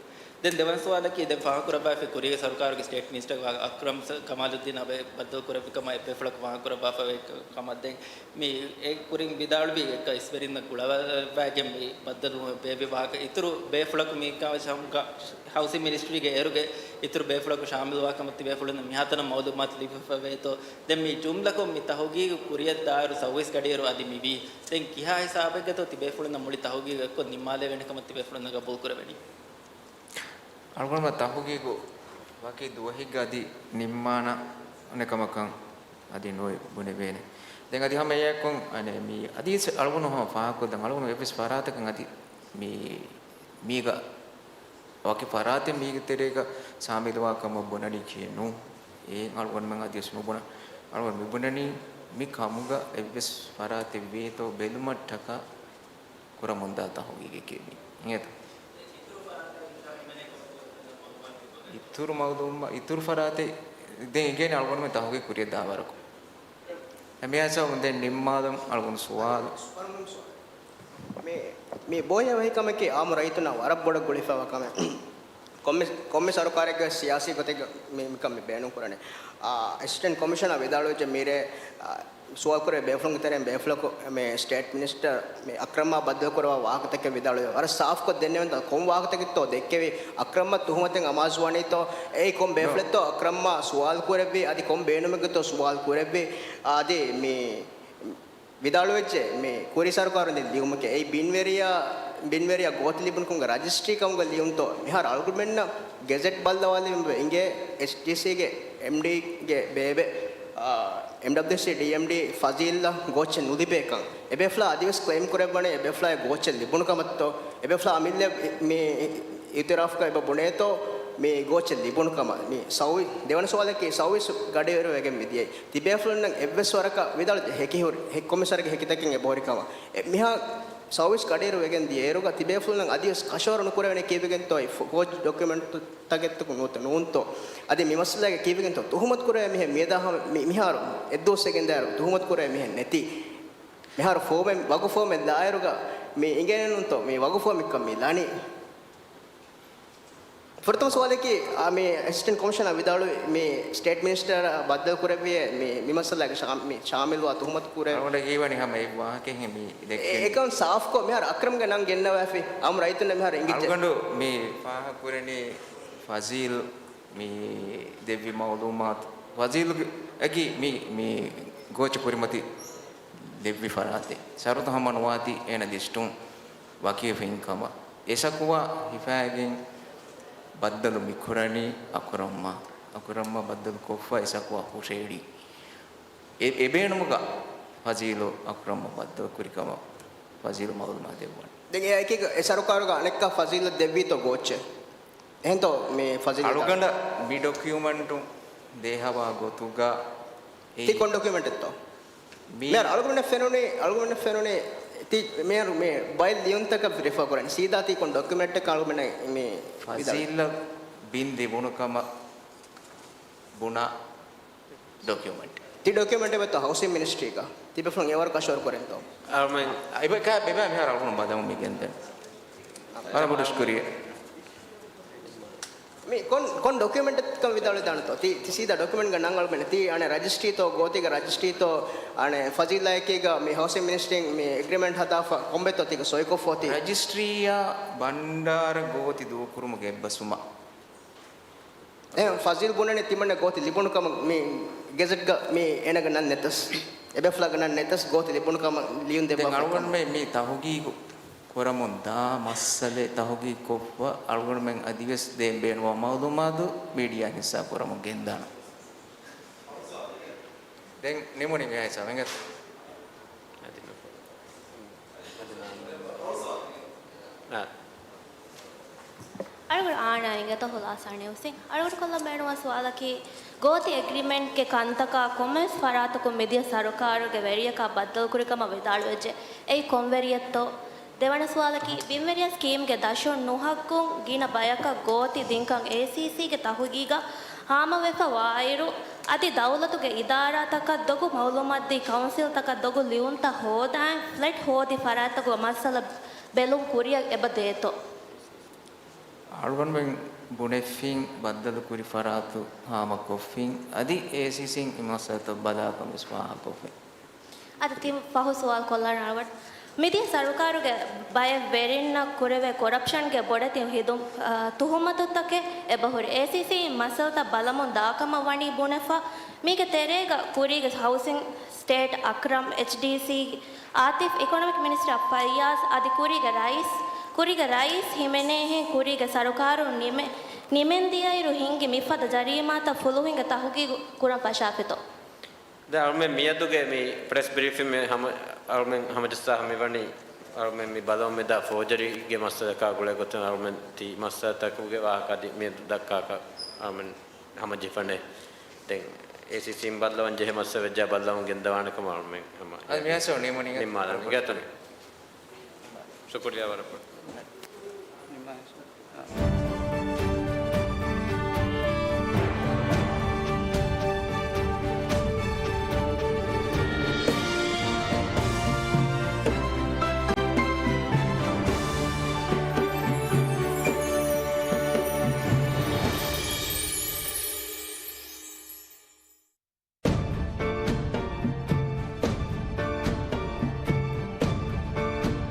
ދެން ދެވަނަ ސުވާލަކީ، ދެން ފާހަގަ ކުރައްވާފައި ކުރީގެ ސަރުކާރުގެ ސްޓޭޓް މިނިސްޓަރ އަކްރަމް ސަ-، ކަމާލުއްދީން އަބައި ބައްދަލު ކުރެއްވި ކަމަށް އެއްބޭފުޅަކު ފާހަގަ ކުރައްވާފައި ކަމަށް. ދެން މި އެ ކުރިން ވިދާޅުވި އެއްކަ އިސްވެރިންނަށް ގުޅަވައިގެން މި ބައްދަލުވުމަށް ބޭއްވި ވާހަކަ އިތުރު ބޭފުޅަކު މި ކާ-، ހައުސިން މިނިސްޓްރީގެ އޭރުގެ އިތުރު ބޭފުޅަކު ޝާމިލުވާ ކަމަށް ތިބޭފުޅުން މިހާތަނަށް މައުލޫމާތު ލިބިފަ ވޭތޯ؟ ދެން މި ޖުމްލަކޮށް މި ތަހުގީގު ކުރިއަށްދާއިރު ސައުވީސް ގަޑިއިރު އަދި މިވީ. ދެން ކިހާ ހިސާބެއްގަތޯ ތިބޭފުޅުންނަށް މުޅި ތަހުގީގު އެއްކޮށް ނިންމާލެވޭނެ ކަމަށް ތިބޭފުޅުންނަށް ގަބޫލު ކުރެވެނީ؟ އަޅުގަނޑުމެން ތަހުގީގު ވަކި ދުވަހެއްގަ އަދި ނިންމާނެ ކަމަކަށް އަދި ނުބުނެވޭނެ. ދެން އަދި ހަމަ އެއާއެކު އަނެއް މި އަދި އަޅުގަނޑު ހަމަ ފާހަގަކޮށްދަން އަޅުގަނޑު އެއްވެސް ފަރާތަކަށް އަދި މި، މީގަ ވަކި ފަރާތެއް މީގެ ތެރޭގަ ޝާމިލުވާ ކަމަށް ބުނަނީކީ ނޫން. އެ އަޅުގަނޑުމެން އަދިވެސް ނުބުނަން. އަޅުގަނޑު މިބުނަނީ މި ކަމުގަ އެއްވެސް ފަރާތެއް ވޭތޯ ބެލުމަށްޓަކާ ކުރަމުންދާ ތަހުގީގެކޭ މީ. އިނގޭތަ؟ އިތުރު މައުލޫމާ، އިތުރު ފަރާތެއް ދެން އިނގޭނެ އަޅުގަނޑުމެން ތަހުގީގު ކުރިއަށް ދާ ވަރަކު. އެ މިއަސަ ދެން ނިންމާލަން އަޅުގަނޑު ސުވާލު. މި، މި ބޯހިޔާވަހިކަމަކީ އާއްމު ރައްޔިތުންނަށް ވަރަށް ބޮޑަށް ގުޅިފައިވާ ކަމެއް. ކޮންމެ، ކޮންމެ ސަރުކާރެއްގެ ސިޔާސީ ގޮތެއްގަ މި، މިކަން މި ބޭނުން ކުރަނީ. އާ، އެސިސްޓެންޓް ކޮމިޝަނަރ ވިދާޅުވެއްޖެ މިރޭ، އާ، ސުވާލު ކުރެވޭ ބޭފުޅުންގެ ތެރެއިން ބޭފުޅަކު މި ސްޓޭޓް މިނިސްޓަރ މި އަކްރަމްއާ ބައްދަލު ކުރައްވާ ވާހަކަތަކެއް ވިދާޅުވެ ވަރަށް ސާފުކޮށް ދެންނެވިންތޯ ކޮން ވާހަކަތަކެއްތޯ ދެއްކެވި އަކްރަމްއަށް ތުހުމަތެއް އަމާޒުވަނީތޯ އެއީ ކޮން ބޭފުޅެއްތޯ އަކްރަމްއާ ސުވާލު ކުރެއްވި އަދި ކޮން ބޭނުމެއްގެތޯ ސުވާލު ކުރެއްވި އަދި މި ވިދާޅުވެއްޖެ މި ކުރީ ސަރުކާރުން ދިން ލިޔުމެކޭ. އެއީ ބިންވެރިޔާ، ބިންވެރިޔާ ގޯތި ލިބުނު ކަމުގެ ރަޖިސްޓްރީ ކަމުގަ ލިޔުންތޯ މިހާރު އަޅުގަނޑުމެންނަށް ގެޒެޓް ބައްލަވާލެވުން އިނގޭ އެޗްޑީސީގެ އެމްޑީގެ ބޭބެ، އާ، އެމްޑަބްލިއުސީ ޑީއެމްޑީ ފަޒީލްއަށް ގޯއްޗެއް ނުލިބޭކަން. އެބޭފުޅާ އަދިވެސް ކްލެއިމް ކުރެއްވަނީ އެބޭފުޅާއަށް ގޯއްޗެއް ލިބުނު ކަމަށްތޯ؟ އެބޭފުޅާ އަމިއްލަ މި އިއުތިރާފްގަ އެބަ ބުނޭތޯ މި ގޯއްޗެއް ލިބުނު ކަމަށް؟ މި ސައުވީ، ދެވަނަ ސުވާލަކީ ސައުވީސް ގަޑިއިރު ވެގެން މިދިޔައީ. ތިބޭފުޅުންނަށް އެއްވެސް ވަރަކަށް ވިދާޅު ހެކި ހުރި، ހެ، ކޮންމެސަރގެ ހެކިތަކެއް އެބަހުރި ކަމަށް. އެ، މިހާ ސައުވީސް ގަޑިއިރު ވެގެން ދިޔައިރުގަ ތިބޭފުޅުންނަށް އަދިވެސް ކަށަވަރު ނުކުރެވޭނެ ކީއްވެގެންތޯ އެ ފޯޖް ޑޮކިއުމެންޓްތަކެއްތަކު ނޫންތޯ، ނޫންތޯ؟ އަދި މި މައްސަލައިގަ ކީއްވެގެންތޯ ތުހުމަތު ކުރެވޭ މީހެއް މިއަދާ ހަމަ، މި، މިހާރު އެއްދުވަސް ވެގެން ދާއިރު ތުހުމަތު ކުރެވޭ މީހެއް ނެތި. މިހާރު ފޯމެއް، ވަގު ފޯމެއް ލާއިރުގަ މި އިނގޭނެ ނޫންތޯ މި ވަގު ފޯމެއްކަން މި ލަނީ. ފުރަތަމަ ސުވާލަކީ، އާ، މި އެސިސްޓެންޓް ކޮމިޝަނަރ ވިދާޅުވި މި ސްޓޭޓް މިނިސްޓަރ ބައްދަލު ކުރެއްވިއޭ މި، މި މައްސަލައިގަ ޝާ-، މި ޝާމިލްވާ ތުހުމަތު ކުރެ. އަޅުގަނޑަށް ހީވަނީ ހަމަ އެއް ވާހަކައެއްހެން މި އެ، ދެއްކެން. އެކަން ސާފްކޮށް މިހާރު އަކްރަމްގެ ނަން ގެންނަވައިފި އާއްމު ރައްޔިތުންނަށް މިހާރު އިނގިއްޖެ. އަޅުގަނޑު މި ފާހަގަކުރަނީ ފަޒީލް މި ދެއްވި މައުލޫމާތު. ފަޒީލްގެ އަކީ މި، މި ގޯއްޗެއް ކުރިމަތި ލެއްވި ފަރާތެއް. ޝަރުތު ހަމަ ނުވާތީ އޭނަ ލިސްޓުން ވަކިވެފައިން ކަމަށް. އެ ޝަކުވާ ހިފާގެން ބައްދަލު މިކުރަނީ އަކުރަމްއާ. އަކުރަމްއާ ބައްދަލު ކޮށްފަ އެ ޝަކުވާ ހުށައެޅީ. އެ، އެ ބޭނުމުގަ ފަޒީލު އަކުރަމްއާ ބައްދަލު ކުރި ކަމަށް ފަޒީލު މައުލޫމާތު ދެއްވަނީ. ދެން އެ އެކީގަ އެ ސަރުކާރުގަ އަނެއްކާ ފަޒީލަށް ދެއްވީތޯ ގޯއްޗެއް؟ އެހެންތޯ މި ފަޒީލް އަޅުގަނޑަށް މި ޑޮކިއުމަންޓު ދޭހަވާ ގޮތުގަ ތި އެއީ ކޮން ޑޮކިއުމެންޓެއްތޯ؟ މި މިހާރު އަޅުގަނޑަށް ފެނުނީ، އަޅުގަނޑަށް ފެނުނީ ތި މިހާރު މި ބައެއް ލިޔުންތަކަށް ރިފާ ކުރަނީ. ސީދާ ތި ކޮން ޑޮކިއުމެންޓެއް އަޅުގަނޑަށް މި ވިދާޅު. ފަޒީލަށް ބިން ލިބުނު ކަމަށް ބުނާ ޑޮކިއުމެންޓް. ތި ޑޮކިއުމެންޓް އެބަތޯ ހައުސިން މިނިސްޓްރީގަ؟ ތިބޭފުޅުން އެވަރު ކަށަވަރު ކުރެންތޯ؟ އަޅުމެން އެބަ، އެބަ މިހާރު އަޅުގަނޑު ބަލަމުން މި ގެންދަން. ވަރަށް ބޮޑު ޝުކުރިއްޔާ. މި ކޮން، ކޮން ޑޮކިއުމެންޓެއްކަން ވިދާޅުވިދާނެތޯ؟ ތި، ތި ސީދާ ޑޮކިއުމެންޓްގެ ނަން އަޅުމެން ތި އަނެއް ރަޖިސްޓްރީތޯ، ގޯތީގެ ރަޖިސްޓްރީތޯ، އަނެއް ފަޒީލާއެކީގަ މި ހައުސިން މިނިސްޓްރީން މި އެގްރިމެންޓް ހަދާފަ ކޮންބެތޯ ތީގަ ސޮއިކޮށްފޯތީ؟ ރަޖިސްޓްރީއާ ބަންޑާރަ ގޯތި ދޫކުރުމުގެ އެއްބަސްވުމަށް. އެ، ފަޒީލް ބުނަނީ ތިމަންނަ ގޯތި ލިބުނު ކަމަށް މި ގެޒެޓްގަ މި އޭނަގެ ނަން ނެތަސް، އެބޭފުޅާގެ ނަން ނެތަސް ގޯތި ލިބުނު ކަމަށް ލިޔުން ދެއްވާފަ. ދެން އަޅުގަނޑުމެން މި ތަހުގީގު ކުރަމުން ދާ މައްސަލައެއް ތަހުގީގު ކޮށްފަ އަޅުގަނޑުމެން އަދިވެސް ދޭން ބޭނުންވާ މައުލޫމާތު މީޑިއާއިން ހިއްސާ ކުރަމުން ގެންދާނަން. ދެން ނިމުނީ މި އައިސް އަވެނގެ. އަދި ނު-، އަދި ނާން-، އާ. އަޅުގަނޑު އާނާ އިނގޭތޯ ހުލާސާ ނިއުސްއިން. އަޅުގަނޑު ކޮށްލަން ބޭނުންވާ ސުވާލަކީ، ގޯތި އެގްރިމެންޓްގެ ކަންތަކާ ކޮންމެވެސް ފަރާތަކުން މިދިޔަ ސަރުކާރުގެ ވެރިޔަކާ ބައްދަލުކުރި ކަމަށް ވިދާޅުވެއްޖެ. އެއީ ކޮން ވެރިއެއްތޯ؟ ދެވަނަ ސުވާލަކީ، ބިންވެރިޔާ ސްކީމްގެ ދަށުން ނުހައްގުން ގިނަ ބަޔަކަށް ގޯތި ދިންކަން އޭސީސީގެ ތަހުގީގަށް ހާމަވެފަ ވާއިރު، އަދި ދައުލަތުގެ އިދާރާތަކަށް ދޮގު މައުލޫމާތުދީ ކައުންސިލްތަކަށް ދޮގު ލިޔުންތައް ހޯދައިން ފްލެޓް ހޯދި ފަރާތްތަކުގެ މައްސަލަ ބެލުން ކުރިއަށް އެބަ ދޭތޯ؟ އަޅުގަނޑުމެން ބުނެފިން، ބައްދަލުކުރި ފަރާތު ހާމަކޮށްފިން، އަދި އޭސީސީން މި މައްސަލަތައް ބަލާކަން ވެސް ފާހަގަކޮށްފިން. އަދި ތިން ފަހު ސުވާލު ކޮށްލާނަން އަޅުގަނޑު. މިދިޔަ ސަރުކާރުގެ ބައެއް ވެރިންނަށް ކުރެވޭ ކޮރަޕްޝަންގެ ބޮޑެތި ހިދު-، އާ، ތުހުމަތުތަކެއް އެބަހުރި. އޭސީސީ މައްސަލަތައް ބަލަމުން ދާކަމަށް ވަނީ ބުނެފަ، މީގެ ތެރޭގަ ކުރީގެ ހައުސިން ސްޓޭޓް އަކްރަމް، އެޗްޑީސީ އާތިފް، އިކޮނޮމިކް މިނިސްޓަރ ފައްޔާޒް އަދި ކުރީގެ ރައީސް، ކުރީގެ ރައީސް ހިމެނޭހެން ކުރީގެ ސަރުކާރުން ނިމެ-، ނިމެންދިޔައިރު ހިންގި މިފަދަ ޖަރީމާތައް ފުލުހުންގެ ތަހުގީގު ކުރަން ފަށާފިތޯ؟ ދެން އަޅުމެން މިއަދުގެ މި ޕްރެސް ބްރީފިން މި ހަމަ، އަޅުމެން ހަމަޖައްސާ މިވަނީ، އަޅުމެން މި ބަލަމުން މިދާ ފޯޖަރީގެ މައްސަލަކާ ގުޅޭ ގޮތުން އަޅުމެން ތި މައްސަލަތަކުގެ ވާހަކަ އަދި މިއަދު ދައްކާކަށް އަޅުމެން ހަމަޖެހިފަނޭ. ދެން އޭސީސީން ބައްލަވަން ޖެހޭ މައްސަލަ ވެއްޖާ ބައްލަވަން ގެންދަވާނެ ކަމަށް އަޅުމެން ހަމަ އަދި މިހާރު ނިމުނީ ނިންމާލަން ގެތުން. ޝުކުރިއްޔާ ވަރަށް ބޮޑަށް.